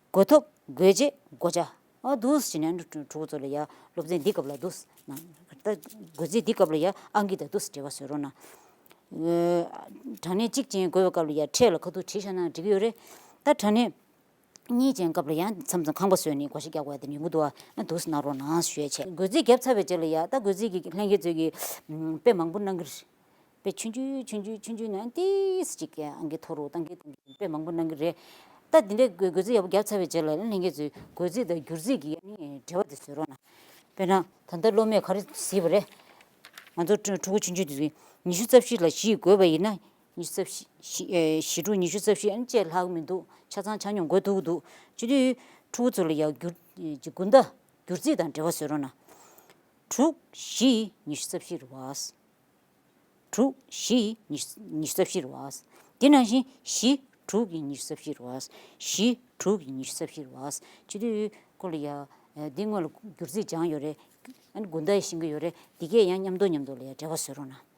བགོས་ཐོབ། བགོ་བྱེད། བགོ་བྱ། ཨ། འདུག་སེ་བྱས་ནས་ཕྲུ་གུ་ཚོ་ལ་ཡ་སློབ་ཚན་འདིའི་སྐབས་ལ་འདུག་སེ་གནང་། ད་བགོ་རྩིས་འདིའི་སྐབས་ལ་ཡ་ཨང་ཀི་དང་འདུག་སེ་འབྲེལ་བ་བཟོས་རོགས་གནང་། ཨ། དྲང་གནས་གཅིག་ཅན་བགོ་བའི་སྐབས་ལ་ཡ་ཕྲད་ལ་ཁ་ཐུག་བྲིས་བཞག་ན་འགྲིག་གི་ཡོད་རེད། ད་དྲང་གནས་གཉིས་ཅན་སྐབས་ལ་ཡང་མཚམས་མཚམས་ཁང་པ་བཟོས་ནས་བགོ་བཤའ་རྒྱག་དགོས་ཡ་དེ་ཡོང་གི་འདུག་པ། ཨ། འདུག་སེ་གནང་རོགས་གནང་ཞུ་ཡ་བྱས། བགོ་རྩིས་བརྒྱབ་ཚར་བའི་རྗེས་ལ་ཡ། ད་བགོ་རྩིས་ཀྱི་ལྷན་རྒྱས་ཚོས་ཀྱིས། ཨམ། དཔེ་མང་པོ་གནང་གི་རེད། དཔེ་ཆུང་ཆུང་ཆུང་ཆུང་ཆུང་ཆུང་ནས་ཏོག་ཙམ་ཅིག་ཨང་ཀི་མཐོ་རུ་གཏང་གི་གཏང་གི་དཔེ་མང་པོ་གནང་གི་རེད། ད་འདི་འདྲའི་བགོ་བགོ་རྩིས་ཡག་པོ་བརྒྱབ་ཚར་བའི་རྗེས་ལ་ལྷན་རྒྱས་ཚོས་བགོ་རྩིས་དང་བསྒྱུར་རྩིས་ཀྱི་ནི་འབྲེལ་བ་དེ་བཟོས་རོགས་གནང་། དཔེར་ན་ད་ལྟ་སློབ་མས་ག་རེ་གཟིགས་པ་རེད། ང་ཚོ་ཕྲུ་ཕྲུ་གུ་ཆུང་ཆུང་དེ་ཚོས་ཉི་ཤུ་རྩ་བཞི་ལ་བཞི་ཡིས་བགོས་པ་ཡིན་ན། ཉི་ཤུ་རྩ་བཞི། བཞི། ཨེ། བཞི་དྲུག་ཉི་ཤུ་རྩ་བཞི། ཨ་ནི་ལྕེ་ལྷག་མི་འདུག་ཆ་ཚང་ཆ་སྙོམས་བགོས་ཐུབ་ཀྱི་འདུག་བྱེད་དུས་ཕྲུ་གུ་ཚོ་ལ་ཡ་བསྒྱུར། ཨེ། ཅིག་དགུན་ཟླ་བསྒྱུར་རྩིས་དང་འབྲེལ་བ་བཟོས་རོགས་གནང་། དྲུག་བཞི་ཡིས་ཉི་ཤུ་རྩ་བཞི་རེད་པ། དྲུག་བཞི་ཡིས་ཉི་ཤུ་ཉི་ཤུ་རྩ་བཞི་རེད་པ། དེ་ནང་བཞིན་བཞི་དྲུག་གིས་ཉི་ཤུ་རྩ་བཞི་རེད་པ། བཞི་དྲུག་གིས་ཉི་ཤུ་རྩ་བཞི་རེད་པ། བྱེད་དུས་ཁོ་ལ་ཡ། ཨེ། འདི་སྔོན་ལ་བསྒྱུར་རྩིས་སྦྱངས་ཡོད་རེད། ཨ་ནི་དགུན་ཟླ་ཡི་ཤེས་ཀྱི་ཡོད་རེད། འདི་གས་ཡང་མཉམ་དུ་མཉམ་དུ་ལ་ཡ་འབྲེལ་བ་བཟོས་རོགས་གནང་།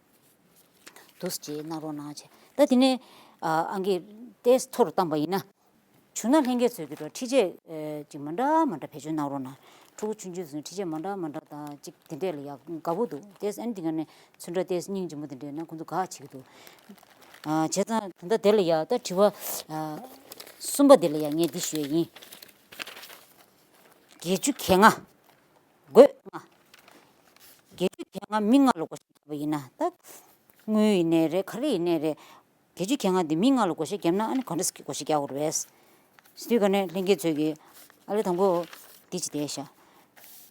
འདུག་སེ་བྱས་གནང་རོགས་གནང་བྱས། ད་དེ་ནས། ཨ། ཨང་ཀི་ཏོག་ཙམ་མཐོ་རུ་བཏང་པ་ཡིན་ན། བྱུང་ན་ལྷན་རྒྱས་ཚོས་ཀྱི་འཕྲུལ་ཆས། ཨེ། ཅིག་མ་འདྲ་མ་འདྲ་བེད་སྤྱོད་གནང་རོགས་གནང་། ཕྲུ་གུ་ཆུང་ཆུང་ཚོས་འཕྲུལ་ཆས་མ་འདྲ་མ་འདྲ་དང་ཅིག་དེ་འདྲས་ལ་ཡ་དགའ་པོ་འདུག་ཏོག་ཙམ། ཨ་ནི་དེ་ག་ནས་ཚོན་ཁྲ་ཏོག་ཙམ་སྙིང་རྗེ་མོ་དེ་འདྲས་ན་ཁོང་ཚོ་དགའ་བྱེད་ཀྱི་འདུག་ཨ། བྱས་ཙང་ད་ལྟ་དེ་ལ་ཡ་ད་དྲི་བ། ཨ། གསུམ་པ་དེ་ལ་ཡ་ངས་འདི་ཞུ་ཡ་ཡིན། བརྒྱད་ཅུ་གྱ་ལྔ། བགོས་ལྔ། བརྒྱད་ཅུ་གྱ་ལྔ་མི་ལྔ་ལ་བགོ་བཤའ་བརྒྱབ་པ་ཡིན་ན། ད་དངུལ་ཡིན་ནའི་རེད། ག་རེ་ཡིན་ནའི་རེད། བརྒྱད་ཅུ་གྱ་ལྔ་འདི་མི་ལྔ་ལ་བགོ་བཤའ་བརྒྱབ་ན། ཨ་ནི་ག་འདྲ་བགོ་བཤའ་རྒྱག་དགོས་རེད་པས། དེ་དུས་ག་ནས་ལྷན་རྒྱས་ཚོས་ཀྱིས། ཨ་ལས། དང་པོ་འདི་ཅིག་བལྟས་ཤག་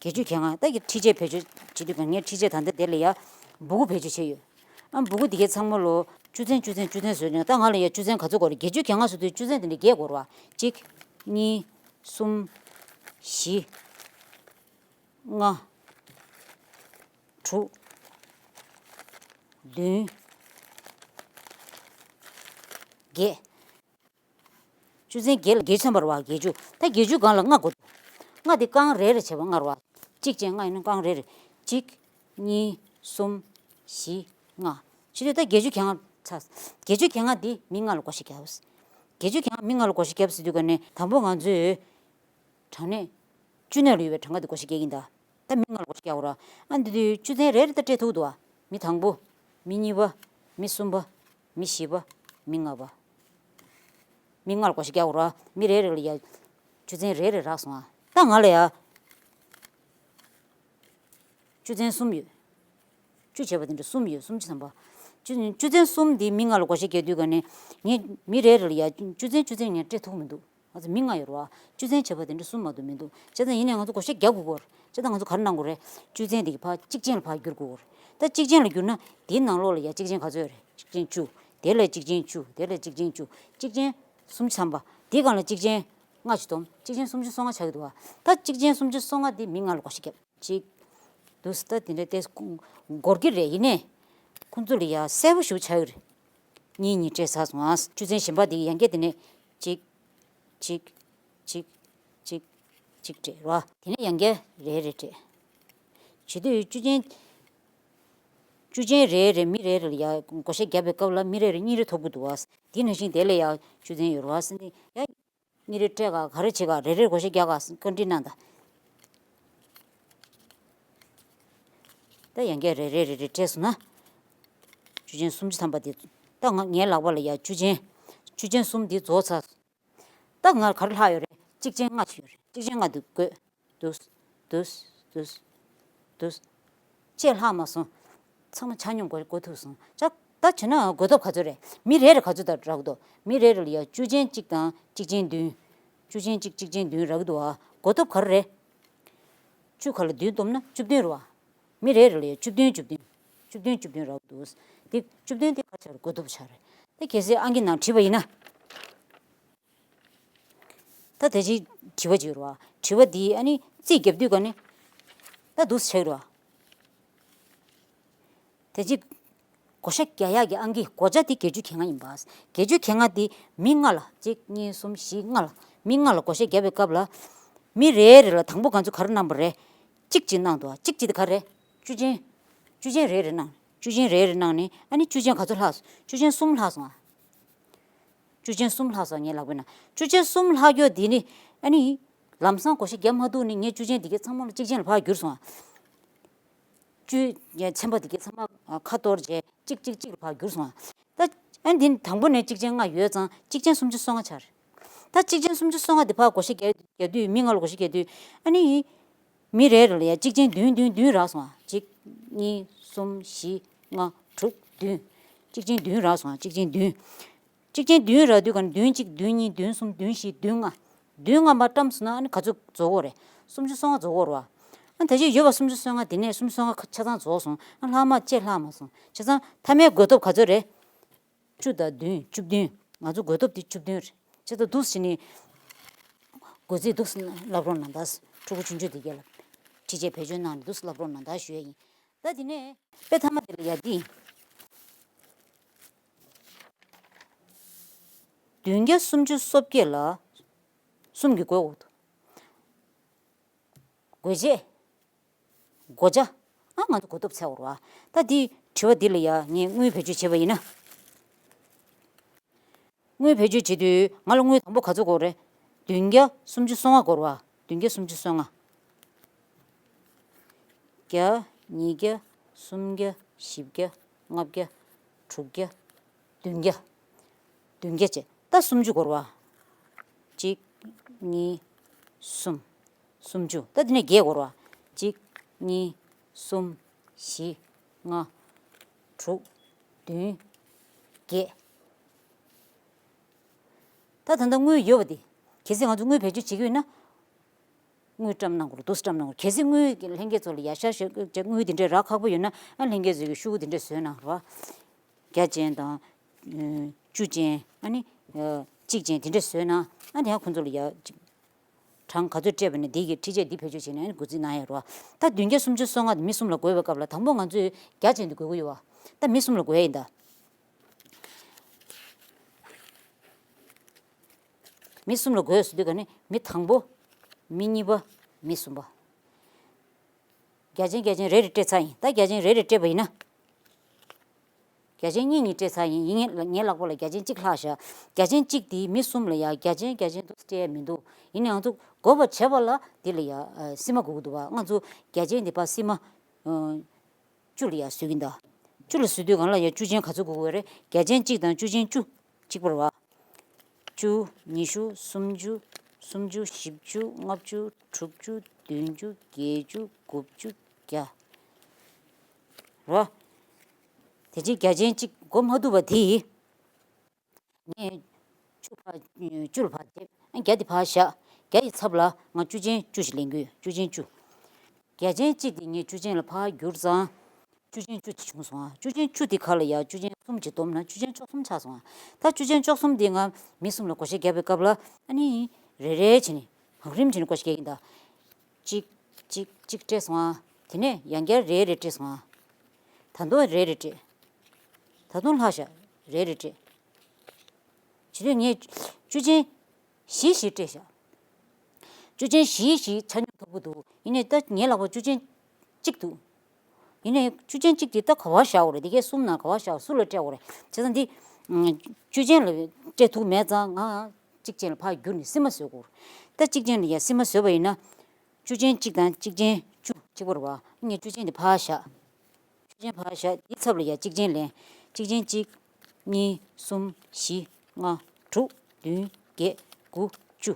བརྒྱད་ཅུ་གྱ་ལྔ། ད་ཀྱི་ཁྲི་ཆད་བེད་སྤྱོད་བྱེད་དུས་ག་ངས་ཁྲི་ཆད་ད་ལྟ་དེ་ལ་ཡ་སྦུ་གུ་བེད་སྤྱོད་བྱས་ཡོད། ཨ་སྦུ་གུ་དེ་གའི་ཚང་མ་ལོ་བཅུ་ཚན་བཅུ་ཚན་བཅུ་ཚན་བཟོས་ནས། ད་ང་ལ་ཡ་བཅུ་ཚན་ག་ཚོད་དགོས་རེད། བརྒྱད་ཅུ་གྱ་ལྔ་བཟོ་དུས་བཅུ་ཚན་དེ་འདྲ་བརྒྱད་དགོས་རེད་བ། གཅིག་གཉིས། གསུམ། བཞི། ལྔ། དྲུག་བདུན། བརྒྱད། བཅུ་ཚན་བརྒྱད་ལ་བརྒྱད་ཅུ་ཚན་པ་རེད་བ། བརྒྱད་ཅུ། ད་བརྒྱད་ཅུ་སྒང་ལ་ལྔ་དགོས། ལྔ་དེ་རྐང་རེ་རེ་བྱས་པ་ལྔ་རེད་བ། གཅིག་བྱས་ལྔ་ཡིན་ན་རྐང་རེ་རེ། གཅིག་གཉིས། གསུམ། བཞི། ལྔ། བྱེད་དུས་ད་བརྒྱད་ཅུ་གྱ་ལྔ་ཚར། བརྒྱད་ཅུ་གྱ་ལྔ་འདི་མི་ལྔ་ལ་བགོ་བཤའ་རྒྱག་དགོས། བརྒྱད་ཅུ་གྱ་ལྔ་མི་ལྔ་ལ་བགོ་བཤའ་བརྒྱབ་ཟེར་དུས་ག་ནས་དང་པོ་ང་ཚོས་གྲངས་གནས་བཅུ་ནང་ལ་ཡོད་པའི་གྲངས་ཀ་འདི་བགོ་བཤའ་རྒྱག་གི་ཡིན་ད། ད་མི་ལྔ་ལ་བགོ་བཤའ་རྒྱག་དགོས་ར། ཨ་འདི་དུས་བཅུ་ཚན་རེ་རེ་ད་སྤྲད་ཐུབ་འདུག་བ། མི་དང་པོ། མི་གཉིས་པ། མི་གསུམ་པ། མི་བཞི་པ། མི་ལྔ་པ། མི་ལྔ་ལ་བགོ་བཤའ་རྒྱག་དགོས་ར། མི་རེ་རེ་ལ་ཡ་བཅུ་ཚན་རེ་རེ་རག་སོང་ཨ། ད་ང་ལ་ཡ་བཅུ་ཚན་གསུམ་ཡོད། བཅུ་བྱས་པ་དེ་འདྲ་གསུམ་ཡོད། སུམ་ཅུ་ཐམ་པ། བཅུ་བཅུ་ཚན་གསུམ་འདི་མི་ལྔ་ལ་བགོ་བཤའ་རྒྱག་དུས་ག་ནས་ངས་མི་རེ་རེ་ལ་ཡ་བཅུ་ཚན་བཅུ་ཚན་ངས་སྤྲད་ཐུབ་མི་འདུག་ང་ཚོ་མི་ལྔ་ཡོད་རེད་བ། བཅུ་ཚན་བྱས་པ་དེ་འདྲ་གསུམ་མ་གཏོགས་མི་འདུག་བྱས་ཙང་ཡིན་ནའི་ང་ཚོ་བགོ་བཤའ་རྒྱག་དགོས་ཀྱི་ཡོད་རེད། བྱས་ཙང་ང་ཚོ་ག་རེ་གནང་དགོས་རེད། བཅུ་ཚན་དེ་གི་ཕར་གཅིག་ཅན་ལ་ཕར་བསྒྱུར་དགོས་ཀྱི་ཡོད་རེད། ད་གཅིག་ཅན་ལ་བསྒྱུར་ན་དེའི་ནང་ལོགས་ལ་ཡ་གཅིག་ཅན་ག་ཚོད་ཡོད་རེད། གཅིག་ཅན་བཅུ། དེ་ལ་གཅིག་ཅན་བཅུ། དེ་ལ་གཅིག་ཅན་བཅུ། གཅིག་ཅན་སུམ་ཅུ་ཐམ་པ། དེའི་སྒང་ལ་གཅིག་ཅན་ལྔ་ཅིག་བསྡོམས། གཅིག་ཅན་སུམ་ཅུ་སོ་ལྔ་ཆགས་ཀྱི་འདུག་བ། ད་གཅིག་ཅན་སུམ་ཅུ་སོ་ལྔ་དེ་མི་ལྔ་ལ་བགོ་བཤའ་བརྒྱབ། གཅིག་འདུག་སེ་ད་དེ་འདྲ་ཏོག་ཙམ་འགོར་གྱི་རེད། ཡིན་ནའི་ཁོང་ཚོ་ལ་ཡ་གསལ་པོ་ཞིག་ཆགས་ཀྱི་རེད། གཉིས་གཉིས་སྤྲད་ཚར་སོང་ཨ། བཅུ་ཚན་གཞན་པ་དེ་ཡང་བསྐྱར་དེ་ནས་གཅིག་གཅིག་གཅིག་གཅིག་གཅིག་སྤྲད་རོ། དེ་ནས་ཡང་བསྐྱར་རེ་རེ་སྤྲད། བྱེད་དུས་བཅུ་ཅན། བཅུ་ཅན་རེ་རེ་མི་རེ་རེ་ལ་ཡ་བགོ་བཤའ་བརྒྱབ་པའི་སྐབས་ལ་མི་རེ་རེ་གཉིས་རེ་ཐོབ་ཀྱི་འདུག་བ། དེ་ནང་བཞིན་དེ་ལ་ཡ་བཅུ་ཚན་ཡོད་རེད་བ་ཟེར་ནས་ཡ། གཉིས་རེ་སྤྲད་ག་ག་རེ་བྱེད་ག་རེ་རེ་བགོ་བཤའ་རྒྱག་ག་བཀའ་འདྲི་གནང་དང་། ད་ཡང་བསྐྱར་རེ་རེ་རེ་རེ་སྤྲད་སོང་ན། བཅུ་ཅན་སུམ་ཅུ་ཐམ་པ་དེ། ད་ང་ངའི་ལག་པ་ལ་ཡ་བཅུ་ཅན། བཅུ་ཅན་གསུམ་དེ་རྫོགས་ཚར། ད་ང་ག་རེ་ལྷག་ཡོད་རེད། གཅིག་ཅན་ལྔ་ཅིག་ཡོད་རེད། གཅིག་ཅན་ལྔ་དེ་བགོས། འདུག་འདུག་འདུག་འདུག་གཅིག་ལྷག་མ་སོང་། ཚང་མ་ཆ་སྙོམས་བགོ་བགོ་ཐུབ་སོང་། ད་ད་བྱས་ན་བགོ་ཐོབ་ག་ཚོད་རེད། མི་རེ་རེ་ག་ཚོད་ད་རག་གི་འདུག་མི་རེ་རེ་ལ་ཡ་བཅུ་ཅན་གཅིག་དང་གཅིག་ཅན་བདུན། བཅུ་ཅན་གཅིག་གཅིག་ཅན་བདུན་རག་གི་འདུག་ཨ། བགོ་ཐོབ་ག་རེ་རེད། བཅུ་ཁ་ལ་བདུན་བསྡོམས་ན་བཅུ་བདུན་རེད་བ། མི་རེ་རེ་ལ་ཡ་བཅུ་བདུན་བཅུ་བདུན། བཅུ་བདུན་བཅུ་བདུན་རག་གི་འདུག་དེ་བཅུ་བདུན་དེ་ག་ཚོད་རེད། བགོ་ཐོབ་ཆགས་རེད། དེ་གལ་སྲིད་ཨང་ཀི་ནང་བྲིས་པ་ཡིན་ན། ད་དེ་ཅིག་དྲི་བ་ཅིག་ཡོད་རེད་བ། དྲི་བ་འདི་ཨ་ནི་རྩིས་རྒྱབ་དུས་ག་ནི་ད་འདུག་སེ་ཆགས་ཀྱི་རེད་བ། དེ་ཅིག་བགོ་བཤའ་རྒྱག་ཡག་གི་ཨང་ཀི་བགོ་བྱ་དེ་བརྒྱད་ཅུ་གྱ་ལྔ་ཡིན་པ། བརྒྱད་ཅུ་གྱ་ལྔ་དེ་མི་ལྔ་ལ་གཅིག་གཉིས་གསུམ་བཞི་ལྔ་ལ་མི་ལྔ་ལ་བགོ་བཤའ་རྒྱབ་པའི་སྐབས་ལ། མི་རེ་རེ་ལ་དང་པོ་ང་ཚོ་ག་རེ་གནང་པ་རེད། གཅིག་གཅིག་གནང་འདུག་བ། གཅིག་གཅིག་དེ་ག་རེ། བཅུ་ཅན། བཅུ་ཅན་རེ་རེ་གནང་། བཅུ་ཅན་རེ་རེ་གནང་ནས་ཨ་ནི་བཅུ་ཅན་ག་ཚོད་ལྷག་སོང་། བཅུ་ཅན་གསུམ་ལྷག་སོང་ཨ། བཅུ་ཅན་གསུམ་ལྷག་སོང་། ངའི་ལག་པའི་ནང་བཅུ་ཅན་གསུམ་ལྷག་རྒྱུ་དེ་ནི་ཨ་ནི། ལམ་སང་བགོ་བཤའ་རྒྱབ་མ་ཐུབ་ནས་ངས་བཅུ་ཅན་དེ་གའི་ཚང་མ་ལ་གཅིག་ཅན་ལ་ཕར་བསྒྱུར་སོང་ཨ། བཅུ། ཚན་པ་དེ་གའི་ཚང་མ་ཁ་གཏོར་བྱས་གཅིག་གཅིག་གཅིག་ལ་ཕར་བསྒྱུར་སོང་ཨ། ད་ཨ་ནི་དེ་ནི་དང་པོ་ནས་གཅིག་ཅན་ལྔ་ཡོད་ཙང་གཅིག་ཅན་སུམ་ཅུ་སོ་ལྔ་ཆགས་རེད། ད་གཅིག་ཅན་སུམ་ཅུ་སོ་ལྔ་དེ་ཕར་བགོ་བཤའ་རྒྱག་རྒྱག་དུས་མི་ལྔ་ལ་བགོ་བཤའ་རྒྱག་དུས་ཨ་ནི། མི་རེ་རེ་ལ་ཡ་གཅིག་ཅན་བདུན་བདུན་བདུན་རག་སོང་ཨ། གཅིག་གཉིས། གསུམ། བཞི། ལྔ། དྲུག་བདུན། གཅིག་ཅན་བདུན་རག་སོང་ཨ། གཅིག་ཅན་བདུན། གཅིག་ཅན་བདུན་རག་དུས་ག་ནི་བདུན་གཅིག་བདུན་གཉིས་བདུན་གསུམ་བདུན་བཞི་བདུན་ལྔ། བདུན་ལྔ་མར་བཀྲམ་སོང་ན་ཨ་ནི་ག་ཚོད་རྫོགས་ཀྱི་ཡོད་རེད། སུམ་ཅུ་སོ་ལྔ་རྫོགས་ཀྱི་ཡོད་རེད་བ། ཨ་ནི་ད་ཅི་ཡོད་པ་སུམ་ཅུ་སོ་ལྔ་དེ་ནས་སུམ་ཅུ་སོ་ལྔ་ཆ་ཚང་རྫོགས་སོང་། ཨ་ལྷག་མ་གཅིག་ལྷག་མ་སོང་། བྱས་ཙང་མཐའ་མའི་བགོ་ཐོབ་ག་ཚོད་རེད། བཅུ་དང་བདུན། བཅུ་བདུན། ང་ཚོ་བགོ་ཐོབ་དེ་བཅུ་བདུན་རེད། བྱས་ཙང་འདུག་སེ་བྱས་ནས། བགོ་རྩིས་འདུག་སེ་བསླབ་རོགས་གནང་དང་། ཕྲུ་གུ་ཆུང་ཆུང་དེ་གས་ལ། ཁྲིད་ཆས་བེད་སྤྱོད་གནང་ནས་འདུག་སེ་བསླབ་རོགས་གནང་དང་ཞུ་ཡ་ཡིན། ད་དེ་ནས་དཔེ་མཐའ་མ་དེ་ལ་ཡ་འདི་ཡིན། བདུན་བརྒྱ་སུམ་ཅུ་སོ་བརྒྱད་ལ་གསུམ་གྱིས་བགོས་འོག་ཏུ། བགོ་བྱེད། བགོ་བྱ། ཨ་ང་ཚོ་བགོ་ཐོབ་འཚོལ་དགོས་རེད་བ། ད་འདི་དྲི་བ་འདི་ལ་ཡ་ངས་དངུལ་བེད་སྤྱོད་བྱས་པ་ཡིན་ན། དངུལ་བེད་སྤྱོད་བྱེད་དུས་ང་ལ་དངུལ་དང་པོ་ག་ཚོད་དགོས་རེད། བདུན་བརྒྱ་སུམ་ཅུ་སོ་ལྔ་དགོས་རེད་བ། བདུན་བརྒྱ་སུམ་ཅུ་སོ་ལྔ། བརྒྱ། ཉིས་བརྒྱ། སུམ་བརྒྱ། བཞི་བརྒྱ། ལྔ་བརྒྱ། དྲུག་བརྒྱ། བདུན་བརྒྱ། བདུན་བརྒྱ་བྱས། ད་སུམ་ཅུ་དགོས་རེད་བ། གཅིག་གཉིས། གསུམ། སུམ་ཅུ། ད་འདི་ནས་བརྒྱད་དགོས་རེད་བ། གཅིག་གཉིས། གསུམ། བཞི། ལྔ། དྲུག་བདུན། བརྒྱད། ད་ད་ལྟ་དངུལ་ཡོད་པ་དེ། གལ་སྲིད་ང་ཚོ་དངུལ་བེད་སྤྱོད་བྱེད་ཀྱི་ཡོད་ན། དངུལ་བཀྲམ་གནང་དགོས་རེད། དུ་བཀྲམ་གནང་དགོས་རེད། གལ་སྲིད་དངུལ་ལྷན་རྒྱས་ཚོ་ལ་ཡར་ཤར་ཤར་དངུལ་དེ་འདྲས་རག་ཁག་པོ་ཡོད་ན། ཨ་ལྷན་རྒྱས་ཚོས་ཀྱི་ཤོག་གུ་དེ་འདྲས་བཟོས་གནང་རོགས། བརྒྱ་ཅན་དང་། བཅུ་ཅན། ཨ་ནི་གཅིག་ཅན་དེ་འདྲས་བཟོས་ན། ཨ་དེ་ཡང་ཁོང་ཚོ་ལ་ཡར་གྲངས་ག་ཚོད་སྤྲད་པ་ནས་འདི་གི་ཁྲི་ཆད་འདི་བེད་སྤྱོད་བྱས་ནས་ཨ་ནི་བགོ་རྩིས་གནང་ཡ་རོགས། ད་བདུན་བརྒྱ་སུམ་ཅུ་སོ་ལྔ་དེ་མི་གསུམ་ལ་བགོས་པའི་སྐབས་ལ། དང་པོ་ང་ཚོས་བརྒྱ་ཅན་དེ་བགོ་གི་ཡོད་པ། ད་མི་གསུམ་ལ་བགོ་ཡ་ཡིན་ད། མི་གསུམ་ལ་བགོས་ཟེར་དུས་ག་ནི་མི་དང་པོ། མི་གཉིས་པ། མི་གསུམ་པ། བརྒྱ་ཅན་བརྒྱ་ཅན་རེ་རེ་སྤྲད་ཚར་ཡིན། ད་བརྒྱ་ཅན་རེ་རེ་སྤྲད་པ་ཡིན་ན། བརྒྱ་ཅན་གཉིས་གཉིས་སྤྲད་ཚར་ཡིན། ཡིན་ངེས་ངའི་ལག་པ་ལ་བརྒྱ་ཅན་གཅིག་ལྷག་བཞག་བརྒྱ་ཅན་གཅིག་དེ་མི་གསུམ་ལ་ཡ་བརྒྱ་ཅན་བརྒྱ་ཅན་དུ་སྤྲད་ཡ་མི་འདུག་ཡིན་ནའང་ཚུ་བགོ་བ་བྱས་པ་ལ་དེ་ལ་ཡ་ཨ་སིལ་མ་དགོས་ཀྱི་འདུག་བ། ང་ཚོ་བརྒྱ་ཅན་དེ་ཕར་སིལ་མ་ཨ་བཅུ་ལ་ཡ་བཟོས་ཀྱི་འདུག་བཅུ་ལ་བཟོས་དུས་གང་ལ་ཡ་བཅུ་ཅན་ག་ཚོད་དགོས་ཀྱི་རེད། བརྒྱ་ཅན་གཅིག་དང་བཅུ་ཅན་བཅུ། གཅིག་པ་རེད་བ། བཅུ། ཉི་ཤུ། སུམ་ཅུ། སུམ་ཅུ། བཞི་བཅུ། ལྔ་བཅུ། དྲུག་ཅུ། བདུན་ཅུ། བརྒྱད་ཅུ། དགུ་བཅུ། བརྒྱ། རེད་བ། དེ་རྗེས་བརྒྱ་ཅན་གཅིག་བགོ་མ་ཐུབ་པ་དེ། ངས་བཅུ་ཕར་བཅུ་ལ་ཕར་དེབ། ཨ་བརྒྱ་དེ་ཕར་བཞག་བརྒྱ་ཡི་ཚབ་ལ་ང་བཅུ་ཅན་བཅུ་ཞིག་ལེན་གྱི་ཡོད། བཅུ་ཅན་བཅུ། བརྒྱ་ཅན་གཅིག་དེ་ངས་བཅུ་ཅན་ལ་ཕར་བསྒྱུར་ཙང་། བཅུ་ཅན་བཅུ་ཅིག་བྱུང་སོང་ཨ། བཅུ་ཅན་བཅུ་དེ་ཁ་ལ་ཡ་བཅུ་ཅན་གསུམ་གྱིས་བསྡོམས་ན་བཅུ་ཅན་བཅུ་གསུམ་ཆགས་སོང་ཨ། ད་བཅུ་ཅན་བཅུ་གསུམ་དེ་ང་མི་གསུམ་ལ་བགོ་བཤའ་བརྒྱབ་པའི་སྐབས་ལ་ཨ་ནི་རེ་རེ་བྱས་ནས་བང་རིམ་བྱས་ནས་བགོ་བཤའ་རྒྱག་གིན་གདའ། གཅིག་གཅིག་གཅིག་སྤྲད་སོང་ཨ། དེ་ནས་ཡང་བསྐྱར་རེ་རེ་སྤྲད་སོང་ཨ། ད་དུང་རེ་རེ་སྤྲད། ད་དུང་ལྷག་བཞག་རེ་རེ་སྤྲད། བྱས་དུས་ངས་བཅུ་ཅན་བཞི་ཞིག་སྤྲད་བཞག་བཅུ་ཅན་བཞི་ཞིག་ཆ་སྙོམས་ཐོབ་ཀྱི་འདུག་ཡིན་ནའི་ད་ངའི་ལག་པ་བཅུ་ཅན་གཅིག་འདུག་ཡིན་ནའི་བཅུ་ཅན་གཅིག་དེ་ད་ག་པར་བཞག་དགོས་རེད། དེ་གའི་གསུམ་ནང་ག་པར་བཞག་སུ་ལ་སྤྲད་དགོས་རེད། བྱས་ཙང་འདི་བཅུ་ཅན་ལ་སྤྲད་ཐུབ་མེད་ཙང་ང་གཅིག་ཅན་ལ་ཕར་བསྒྱུར་ནས་སིལ་མ་བཟོ་དགོས་རེད། ད་གཅིག་ཅན་ལ་ཡ་སིལ་མ་བཟོས་པ་ཡིན་ན། བཅུ་ཅན་གཅིག་དང་གཅིག་ཅན་བཅུ་གཅིག་པ་རེད་བ། ངས་བཅུ་ཅན་དེ་ཕར་བཞག་བཅུ་ཅན་ཕར་བཞག་དེའི་ཚབ་ལ་ཡ་གཅིག་ཅན་ལེན། གཅིག་ཅན་གཅིག་གཉིས། གསུམ། བཞི། ལྔ། དྲུག་བདུན། བརྒྱད། དགུ། བཅུ།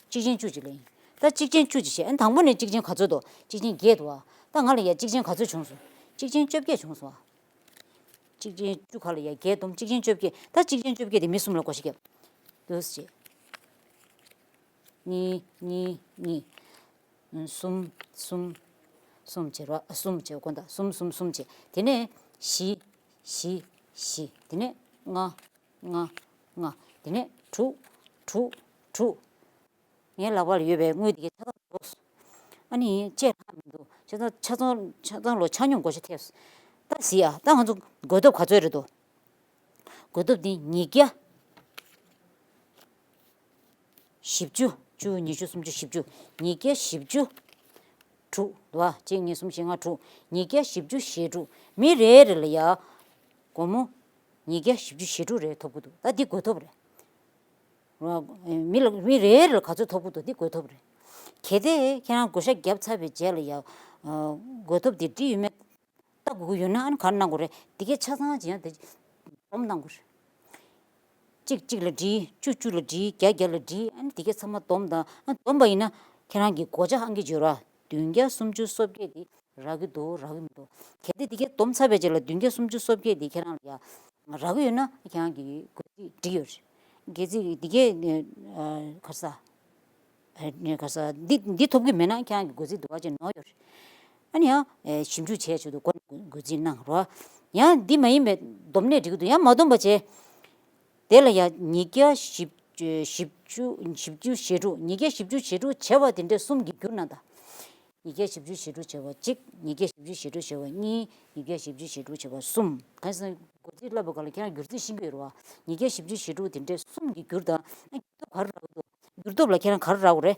གཅིག་ཅན་བཅུ་གཅིག་ལེན། ད་གཅིག་ཅན་བཅུ་གཅིག་བྱས། ཨ་དང་པོ་ནས་གཅིག་ཅན་ག་ཚོད་འདུག་གཅིག་ཅན་བརྒྱད་འདུག་བ། ད་ང་ལ་ཡ་གཅིག་ཅན་ག་ཚོད་བྱུང་སོང་། གཅིག་ཅན་བཅོ་བརྒྱད་བྱུང་སོང་བ། གཅིག་ཅན་བཅུ་ཁ་ལ་ཡ་བརྒྱད་བསྡོམས་གཅིག་ཅན་བཅོ་བརྒྱད། ད་གཅིག་ཅན་བཅོ་བརྒྱད་དེ་མི་གསུམ་ལ་བགོ་བཤའ་བརྒྱབ། འདུག་སེ་བྱས། གཉིས། གཉིས། གཉིས། གསུམ། གསུམ། གསུམ་བྱེད་རོགས། གསུམ་བྱེད་དགོངས་དག་གསུམ། གསུམ། གསུམ་བྱེད། དེ་ནས་བཞི། བཞི། བཞི། དེ་ནས་ལྔ། ལྔ། ལྔ། དེ་ནས་དྲུག་དྲུག་དྲུག་ངའི་ལག་པ་ལ་ཡོད་པའི་དངུལ་དེ་གའི་ཆ་ཚང་རྫོགས་སོང་། ཨ་ནི་ཆད་ལྷག་མི་འདུག་ཆ་ཚང་། ཆ་ཚང་། ཆ་ཚང་ལོ་ཆ་སྙོམས་བགོ་བཤའ་ཐེབས་སོང་། ད་གཟིགས་ཨ། ད་ང་ཚོ་བགོ་ཐོབ་ག་ཚོད་རེད་འདུག་བགོ་ཐོབ་དེ་ཉིས་བརྒྱ། བཞི་བཅུ། བཅུ། ཉི་ཤུ། སུམ་ཅུ། བཞི་བཅུ། ཉིས་བརྒྱ་བཞི་བཅུ་དྲུག་འདུག་བ། གཅིག་གཉིས། གསུམ། བཞི། ལྔ། དྲུག་ཉིས་བརྒྱ་བཞི་བཅུ་ཞེ་དྲུག་མི་རེ་རེ་ལ་ཡ་སྒོར་མོ་ཉིས་བརྒྱ་བཞི་བཅུ་ཞེ་དྲུག་རེ་ཐོབ་ཀྱི་འདུག་ད་འདི་བགོ་ཐོབ་རེད། མི་ལ། མི་རེ་རེ་ལ་ག་ཚོད་ཐོབ་ཀྱི་འདུག་འདི་བགོ་ཐོབ་རེད། གལ་ཏེ་ཁྱེད་རང་བགོ་བཤའ་བརྒྱབ་ཚར་བའི་རྗེས་ལ་ཡ་བགོ་ཐོབ་འདི་འགྲིག་ཡོད་མེད་ལྟ་དགོས་ཀྱི་ཡོད་ན། ཨ་ནི་ག་རེ་གནང་དགོས་རེད། འདི་གའི་ཆ་ཚང་ཅིག་ཡང་དེ་སྒྲོམ་གནང་དགོས་རེད། གཅིག་གཅིག་ལ་བསྒྲིལ། བཅུ་བཅུ་ལ་བསྒྲིལ། བརྒྱ་བརྒྱ་ལ་བསྒྲིལ། ཨ་ནི་དེ་གའི་ཚང་མ་སྒྲོམ་དང་། ཨ་སྒྲོམ་པ་ཡིན་ན་ཁྱེད་རང་གི་བགོ་བྱ་ཨང་ཀི་འབྱོར་བ་བདུན་བརྒྱ་སུམ་ཅུ་སོ་བརྒྱད་དེ་རག་གི་འདུག་རག་གི་མི་འདུག་གལ་ཏེ་དེ་གའི་སྒྲོམ་ཚར་བའི་རྗེས་ལ་བདུན་བརྒྱ་སུམ་ཅུ་སོ་བརྒྱད་དེ་ཁྱེད་རང་ལ་ཡ་རག་གི་ཡོད་ན་ཁྱེད་རང་གི་བགོ་རྩིས་འགྲིག་ཡོད་རེད། གལ་སྲིད་དེ་གའི་ཨ་ག་རེ་ཟ། ཨ་ནི་ག་རེ་ཟ། འདི་འདི་ཐོབ་ཀྱི་མེད་ན་ཁྱེད་རང་གི་བགོ་རྩིས་འདུག་བ་ཅན་ནོར་ཡོད་རེད། ཨ་ནི་ཡང་ཨེ་ཞིབ་འཇུག་བྱས་ཆེད་དུ་སྒོ་ནས་བགོ་རྩིས་གནང་རོགས། ཡང་འདི་མ་ཡིན་པའི་སྒྲོམ་ནས་འགྲིག་གི་འདུག་ཡང་མ་སྒྲོམ་པ་བྱས། དེ་ལ་ཡང་ཉིས་བརྒྱ་བཞི་བཅུ། བཞི་བཅུ་ཞེ་དྲུག་ཉིས་བརྒྱ་བཞི་བཅུ་ཞེ་དྲུག་བྱས་པ་དེ་འདྲའི་གསུམ་གྱིས་བསྒྱུར་གནང་དང་། ཉིས་བརྒྱ་བཞི་བཅུ་ཞེ་དྲུག་བྱས་པ་གཅིག་ཉིས་བརྒྱ་བཞི་བཅུ་ཞེ་དྲུག་བྱས་པ་གཉིས། ཉིས་བརྒྱ་བཞི་བཅུ་ཞེ་དྲུག་བྱས་པ་གསུམ། གང་ཡིན་ཟེར་ན་བགོ་རྩིས་བསླབ་པའི་སྐབས་ལ་ཁྱེད་རང་བསྒྱུར་རྩིས་ཤེས་ཀྱི་ཡོད་རེད་བ། ཉིས་བརྒྱ་བཞི་བཅུ་ཞེ་དྲུག་དེ་འདྲའི་གསུམ་གྱིས་བསྒྱུར་དང་། ཨ་འགྱུར་ལྡོག་ག་རེ་རག་གི་འདུག་འགྱུར་ལྡོག་ལ་ཁྱེད་རང་ག་རེ་རག་དགོས་རེད།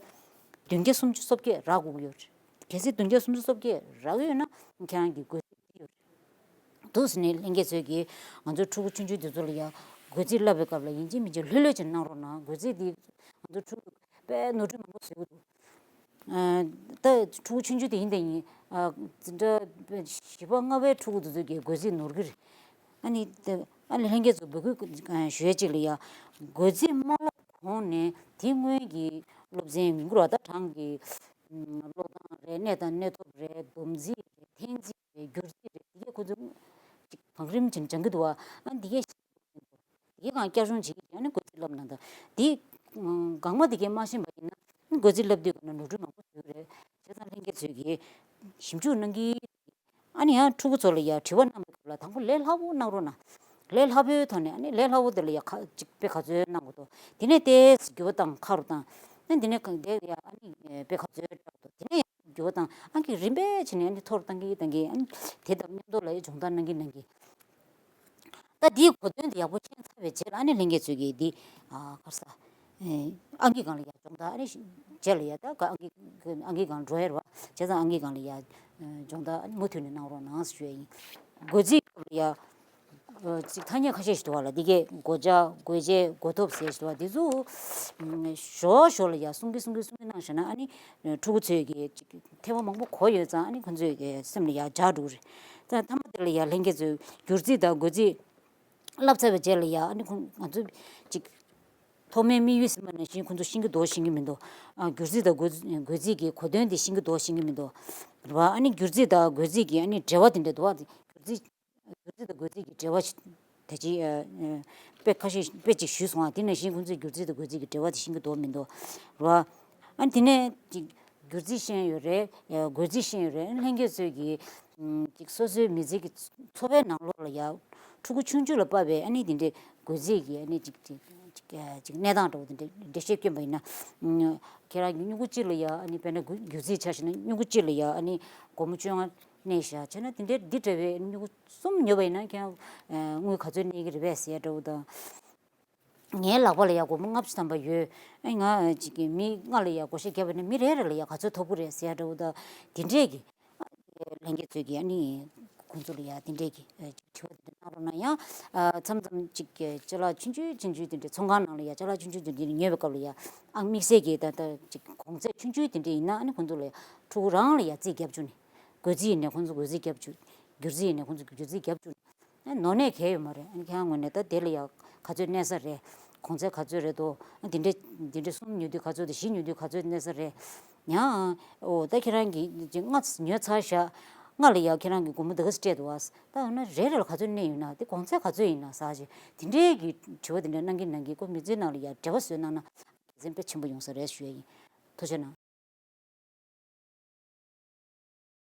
བདུན་བརྒྱ་སུམ་ཅུ་སོ་བརྒྱད་རག་དགོས་ཀྱི་ཡོད་རེད། གལ་སྲིད་བདུན་བརྒྱ་སུམ་ཅུ་སོ་བརྒྱད་རག་གི་ཡོད་ན་ཁྱེད་རང་གི་བགོ་རྩིས་འགྲིག་ཡོད་རེད། འདུག་ཟེར་ནས་ལྷན་རྒྱས་ཚོས་ཀྱིས་ང་ཚོའི་ཕྲུ་གུ་ཆུང་ཆུང་དེ་ཚོ་ལ་ཡ་བགོ་རྩིས་བསླབ་པའི་སྐབས་ལ་ཡིན་གཅིག་མིན་གཅིག་ལྷོད་ལྷོད་ཅིག་གནང་རོགས་གནང་། བགོ་རྩིས་འདི་ང་ཚོའི་ཕྲུ་གུ་དཔེ་ནོར་འཁྲུལ་མང་པོ་བཟོས་ཀྱི་འདུག་ཨ་ད་ཕྲུ་གུ་ཆུང་ཆུང་དེ་ཡིན་དེ་ཡིན། ཨ་འཛིན་གྲྭ་བཞི་པ་ལྔ་པའི་ཕྲུ་གུ་དེ་ཚོ་གི་བགོ་རྩིས་ནོར་གི་རེད། ཨ་ནི་ད་ཨ་ནི་ལྷན་རྒྱས་ཚོ་འབོད་སྐུལ་ཞུ་ཡས་གཅིག་ལ་ཡ། བགོ་རྩིས་མ་བསླབ་གོང་ནས་དེ་སྔོན་གྱི་སློབ་ཚན་མི་འགོར་བ། ད་གྲངས་ཀྱི་ཀློག་སྟངས་རེད། གནས་དང་གནས་ཐོབ་རེད། སྡོམ་རྩིས་རེད། འཐེན་རྩིས་རེད། བསྒྱུར་རྩིས་རེད། དེ་གས་ཁོ་ཚོ་ཅིག་བང་རིམ་ཅིག་སྦྱང་གི་འདུག་བ། ཨ་ནི་དེ་གས། དེ་གང་བསྐྱར་སྦྱོང་བྱེད་ཀྱི་ཡང་ནི་བགོ་རྩིས་བསླབ་གནང་དང་། དེ་གང་མ་དེ་གས་མ་ཤེས་པ་ཡིན་ན་བགོ་རྩིས་བསླབ་དུས་ག་ན་ནོར་འཁྲུལ་མང་པོ་ཡོད་རེད། ལྷན་རྒྱས་ཚོས་ཀྱིས་ཞིབ་འཇུག་གནང་གི། ཨ་ནི་ཡང་ཕྲུ་གུ་ཚོ་ལ་ཡང་དྲི་བ་གནང་བའི་སྐབས་ལ་དང་པོ་ལས་སླ་པོ་གནང་རོགས་གནང་། ལས་སླ་པོའི་ཐོག་ནས་ཨ་ནི་ལས་སླ་པོ་དེ་ལ་ཡང་ཁ་ཅིག་དཔེ་ག་ཚོད་གནང་དགོས་འདུག་དེ་ནས་ཏོག་ཙམ་འགྱུར་བ་བཏང་ཁ་རུ་བཏང་། ཨ་དེ་ནས་གང་དེ་ཡང་ཨ་ནི་དཔེ་ག་ཚོད་བཏང་འདུག་དེ་ནས་འགྱུར་བ་བཏང་། ཨ་གི་རིམ་པས་བྱས་ནས་ཨ་ནི་མཐོ་རུ་བཏང་གི་བཏང་གི། ཨ་ནི་དེ་དང་མཉམ་དུ་ལ་ཡང་སྦྱོང་བརྡར་གནང་གི་གནང་གི། ད་འདིའི་གོ་དོན་དེ་ཡག་པོ་ཤེས་ཚར་བའི་རྗེས་ལ་ཨ་ནི་ལྷན་རྒྱས་ཚོས་ཀྱིས་འདི་ཨ་ག་རེ་ཟ། ཨེ་ཨང་ཀི་སྒང་ལ་ཡ་སྦྱོང་བརྡར། ཨ་ནི་རྗེས་ལ་ཡ་ད་ག་ཨང་ཀི་ཨང་ཀི་སྒང་འགྲོ་ཡ་རེད་བ། བྱས་ཙང་ཨང་ཀི་སྒང་ལ་ཡ་སྦྱོང་བརྡར་ཨ་ནི་མུ་མཐུད་ནས་གནང་རོགས་གནང་ཞུ་ཡ་ཡིན། བགོ་རྩིས་སྐབས་ལ་ཡ་ཨ་ཅིག་ཐ་སྙད་ཁ་ཤས་ཤིག་འདུག་བ་ལ། འདི་གས་བགོ་བྱ། བགོ་བྱེད། བགོ་ཐོབ་ཟེར་ཞིག་འདུག་བ། འདི་ཚོ་ཨ་ཞོར་ཞོར་ལ་ཡ་གསུང་གི་གསུང་གི་གསུང་གི་གནང་བཞག་ན་ཨ་ནི་ཕྲུ་གུ་ཚོས་ཀྱི་ཅིག་ཐེ་བ་མང་པོ་གོ་ཡོད་ཙང་ཨ་ནི་ཁོང་ཚོས་ཀྱི་སེམས་ལ་ཡ་འཇགས་འགྲོ་གི་རེད། ད་མཐའ་མ་དེ་ལ་ཡ་ལྷན་རྒྱས་ཚོས་བསྒྱུར་རྩིས་དང་བགོ་རྩིས་བསླབ་ཚར་བའི་རྗེས་ལ་ཡ་ཨ་ནི་ཁོང་ང་ཚོ་ཅིག་ཐོག་མའི་དམིགས་ཡུལ་ཟིན་པ་ནང་བཞིན་ཁོང་ཚོ་ཤེས་ཀྱི་འདུག་ཤེས་ཀྱི་མི་འདུག་ཨ་བསྒྱུར་རྩིས་དང་བགོ་བགོ་རྩིས་ཀྱི་གོ་དོན་དེ་ཤེས་ཀྱི་འདུག་ཤེས་ཀྱི་མི་འདུག་རེད་བ། ཨ་ནི་བསྒྱུར་རྩིས་དང་བགོ་རྩིས་ཀྱི་ཨ་ནི་འབྲེལ་བ་དེ་འདྲ་འདུག་བ། བསྒྱུར་རྩིས་བསྒྱུར་རྩིས་དང་བགོ་རྩིས་ཀྱི་འབྲེལ་བ་ཞིག་ད་ཅི་ཨ་ཨ་དཔེ་ཁ་ཤས་དཔེ་ཅིག་ཞུས་སོང་ཨ། དེ་ནང་བཞིན་ཁོང་ཚོས་བསྒྱུར་རྩིས་དང་བགོ་རྩིས་ཀྱི་འབྲེལ་བ་དེ་ཤེས་ཀྱི་འདུག་མི་འདུག་རེད་བ། ཨ་ནི་དེ་ནས་ཅིག་བསྒྱུར་རྩིས་ཤེས་ཡོད་རེད། ཨ་བགོ་རྩིས་ཤེས་ཡོད་རེད། ཨ་ནི་ལྷན་རྒྱས་ཚོས་ཀྱིས་ཨམ་ཅིག་སོ་སོའི་མི་ཚེ་གི་འཚོ་བའི་ནང་ལོགས་ལ་ཡ་ཕྲུ་གུ་ཆུང་ཆུང་ལ་དཔག་པའི་ཨ་ནི་དེ་འདྲའི་བགོ་རྩིས་ཀྱི་ཨ་ནི་ཅིག་ཅིག་ཅིག་ཅིག་གནས་སྟངས་འདྲ་བོ་དེ་འདྲའི་འགྲེལ་བཤད་བསྐྱོན་པ་ཡིན་ན། ཨམ་ཁྱེད་རང་གི་སྨྱུ་གུ་གཅིག་ལ་ཡ་ཨ་ནི་དཔེར་ན་བགོ་བསྒྱུར་རྩིས་ཆ་བཞག་ན་སྨྱུ་གུ་གཅིག་ལ་ཡ་ཨ་ནི་སྒོར་མོ་བཅོ་ལྔ་གནས་བཞག་བྱས་ན་དེ་འདྲའི་འདི་འདྲ་བའི་སྨྱུ་གུ་གསུམ་ཉོས་པ་ཡིན་ན་ཁྱེད་རང་དངུལ་ག་ཚོད་གནས་ཀྱི་རེད་པས་ཟེར་ཡ་འདྲ་བོ་དང་། ངའི་ལག་པ་ལ་ཡ་སྒོར་མོ་ལྔ་བཅུ་ཐམ་པ་ཡོད། ཨ་ང་ཅིག་གི་མི་ལྔ་ལ་ཡ་བགོ་བཤའ་བརྒྱབ་པ་ན་མི་རེ་རེ་ལ་ཡ་ག་ཚོད་ཐོབ་ཀྱི་རེད་ཟེར་ཡ་འདྲ་བོ་དང་དེ་འདྲས་ཀྱི། ལྷན་རྒྱས་ཚོས་ཀྱི་ཨ་ནི་ཁོང་ཚོ་ལ་ཡ་དེ་འདྲས་ཀྱི་ཨ་དྲི་བ་དེ་འདྲ་གནང་རོགས་གནང་། ཡང་ཨ་མཚམས་མཚམས་ཅིག་གི་ཅ་ལག་ཆུང་ཆུང་ཆུང་ཆུང་དེ་འདྲས་ཚོང་ཁང་ནང་ལ་ཡ་ཅ་ལག་ཆུང་ཆུང་དེ་འདྲས་ཉོས་པའི་སྐབས་ལ་ཡ་ཨ་དམིགས་བསལ་གྱི་ད་ལྟ་ཅིག་གོང་ཚད་ཆུང་ཆུང་དེ་འདྲས་ཡིན་ན་ཨ་ནི་ཁོང་ཚོ་ལ་ཡ་ཕྲུ་གུ་རང་ལ་ཡ་རྩིས་རྒྱབ་བཅུག་ནས། བགོ་རྩིས་ཡིན་ནའི་ཁོང་ཚོ་བགོ་རྩིས་རྒྱབ་བཅུག་བསྒྱུར་རྩིས་ཡིན་ནའི་ཁོང་ཚོ་བསྒྱུར་རྩིས་རྒྱབ་བཅུག་ཨ་ནོར་ནས་གལ་ཡོད་མ་རེད། ཨ་ཁྱེད་རང་ངོས་ནས་ད་དེ་ལ་ཡ་ག་ཚོད་གནས་ས་རེད། གོང་ཚད་ག་ཚོད་རེད་དོ། ཨ་འདི་འདྲས་འདི་འདྲས་གསུམ་ཉོ་དུས་ག་ཚོད་དང་བཞི་ཉོ་དུས་ག་ཚོད་གནས་ས་རེད། ཡང་ཨོ་ད་ཁྱེད་རང་གིས་ཅིག་ལྔ་ཉོས་ཚར་བཞག་ལྔ་ལ་ཡ་ཁྱེད་རང་གིས་སྒོར་མོ་འདི་ག་ཚོད་སྤྲད་འདུག་ཨ། ད་འོ་ན་རེ་རེ་ལ་ག་ཚོད་གནས་ཡོད་ན་དེ་གོང་ཚད་ག་ཚོད་ཡིན་ན་ཟེར་ཅིག་དེ་འདྲས་ཀྱི་དྲི་བ་དེ་འདྲ་གནང་གིན་གནང་གིན་ཁོ་མི་ཚེའི་ནང་ལ་ཡ་འབྲེལ་བ་བཟོས་གནང་ན་དགེ་མཚན་དཔེ་ཆེན་པོ་ཡོང་ས་རེད་ཞུ་ཡ་ཡིན། ཐུགས་རྗེ་གནང་།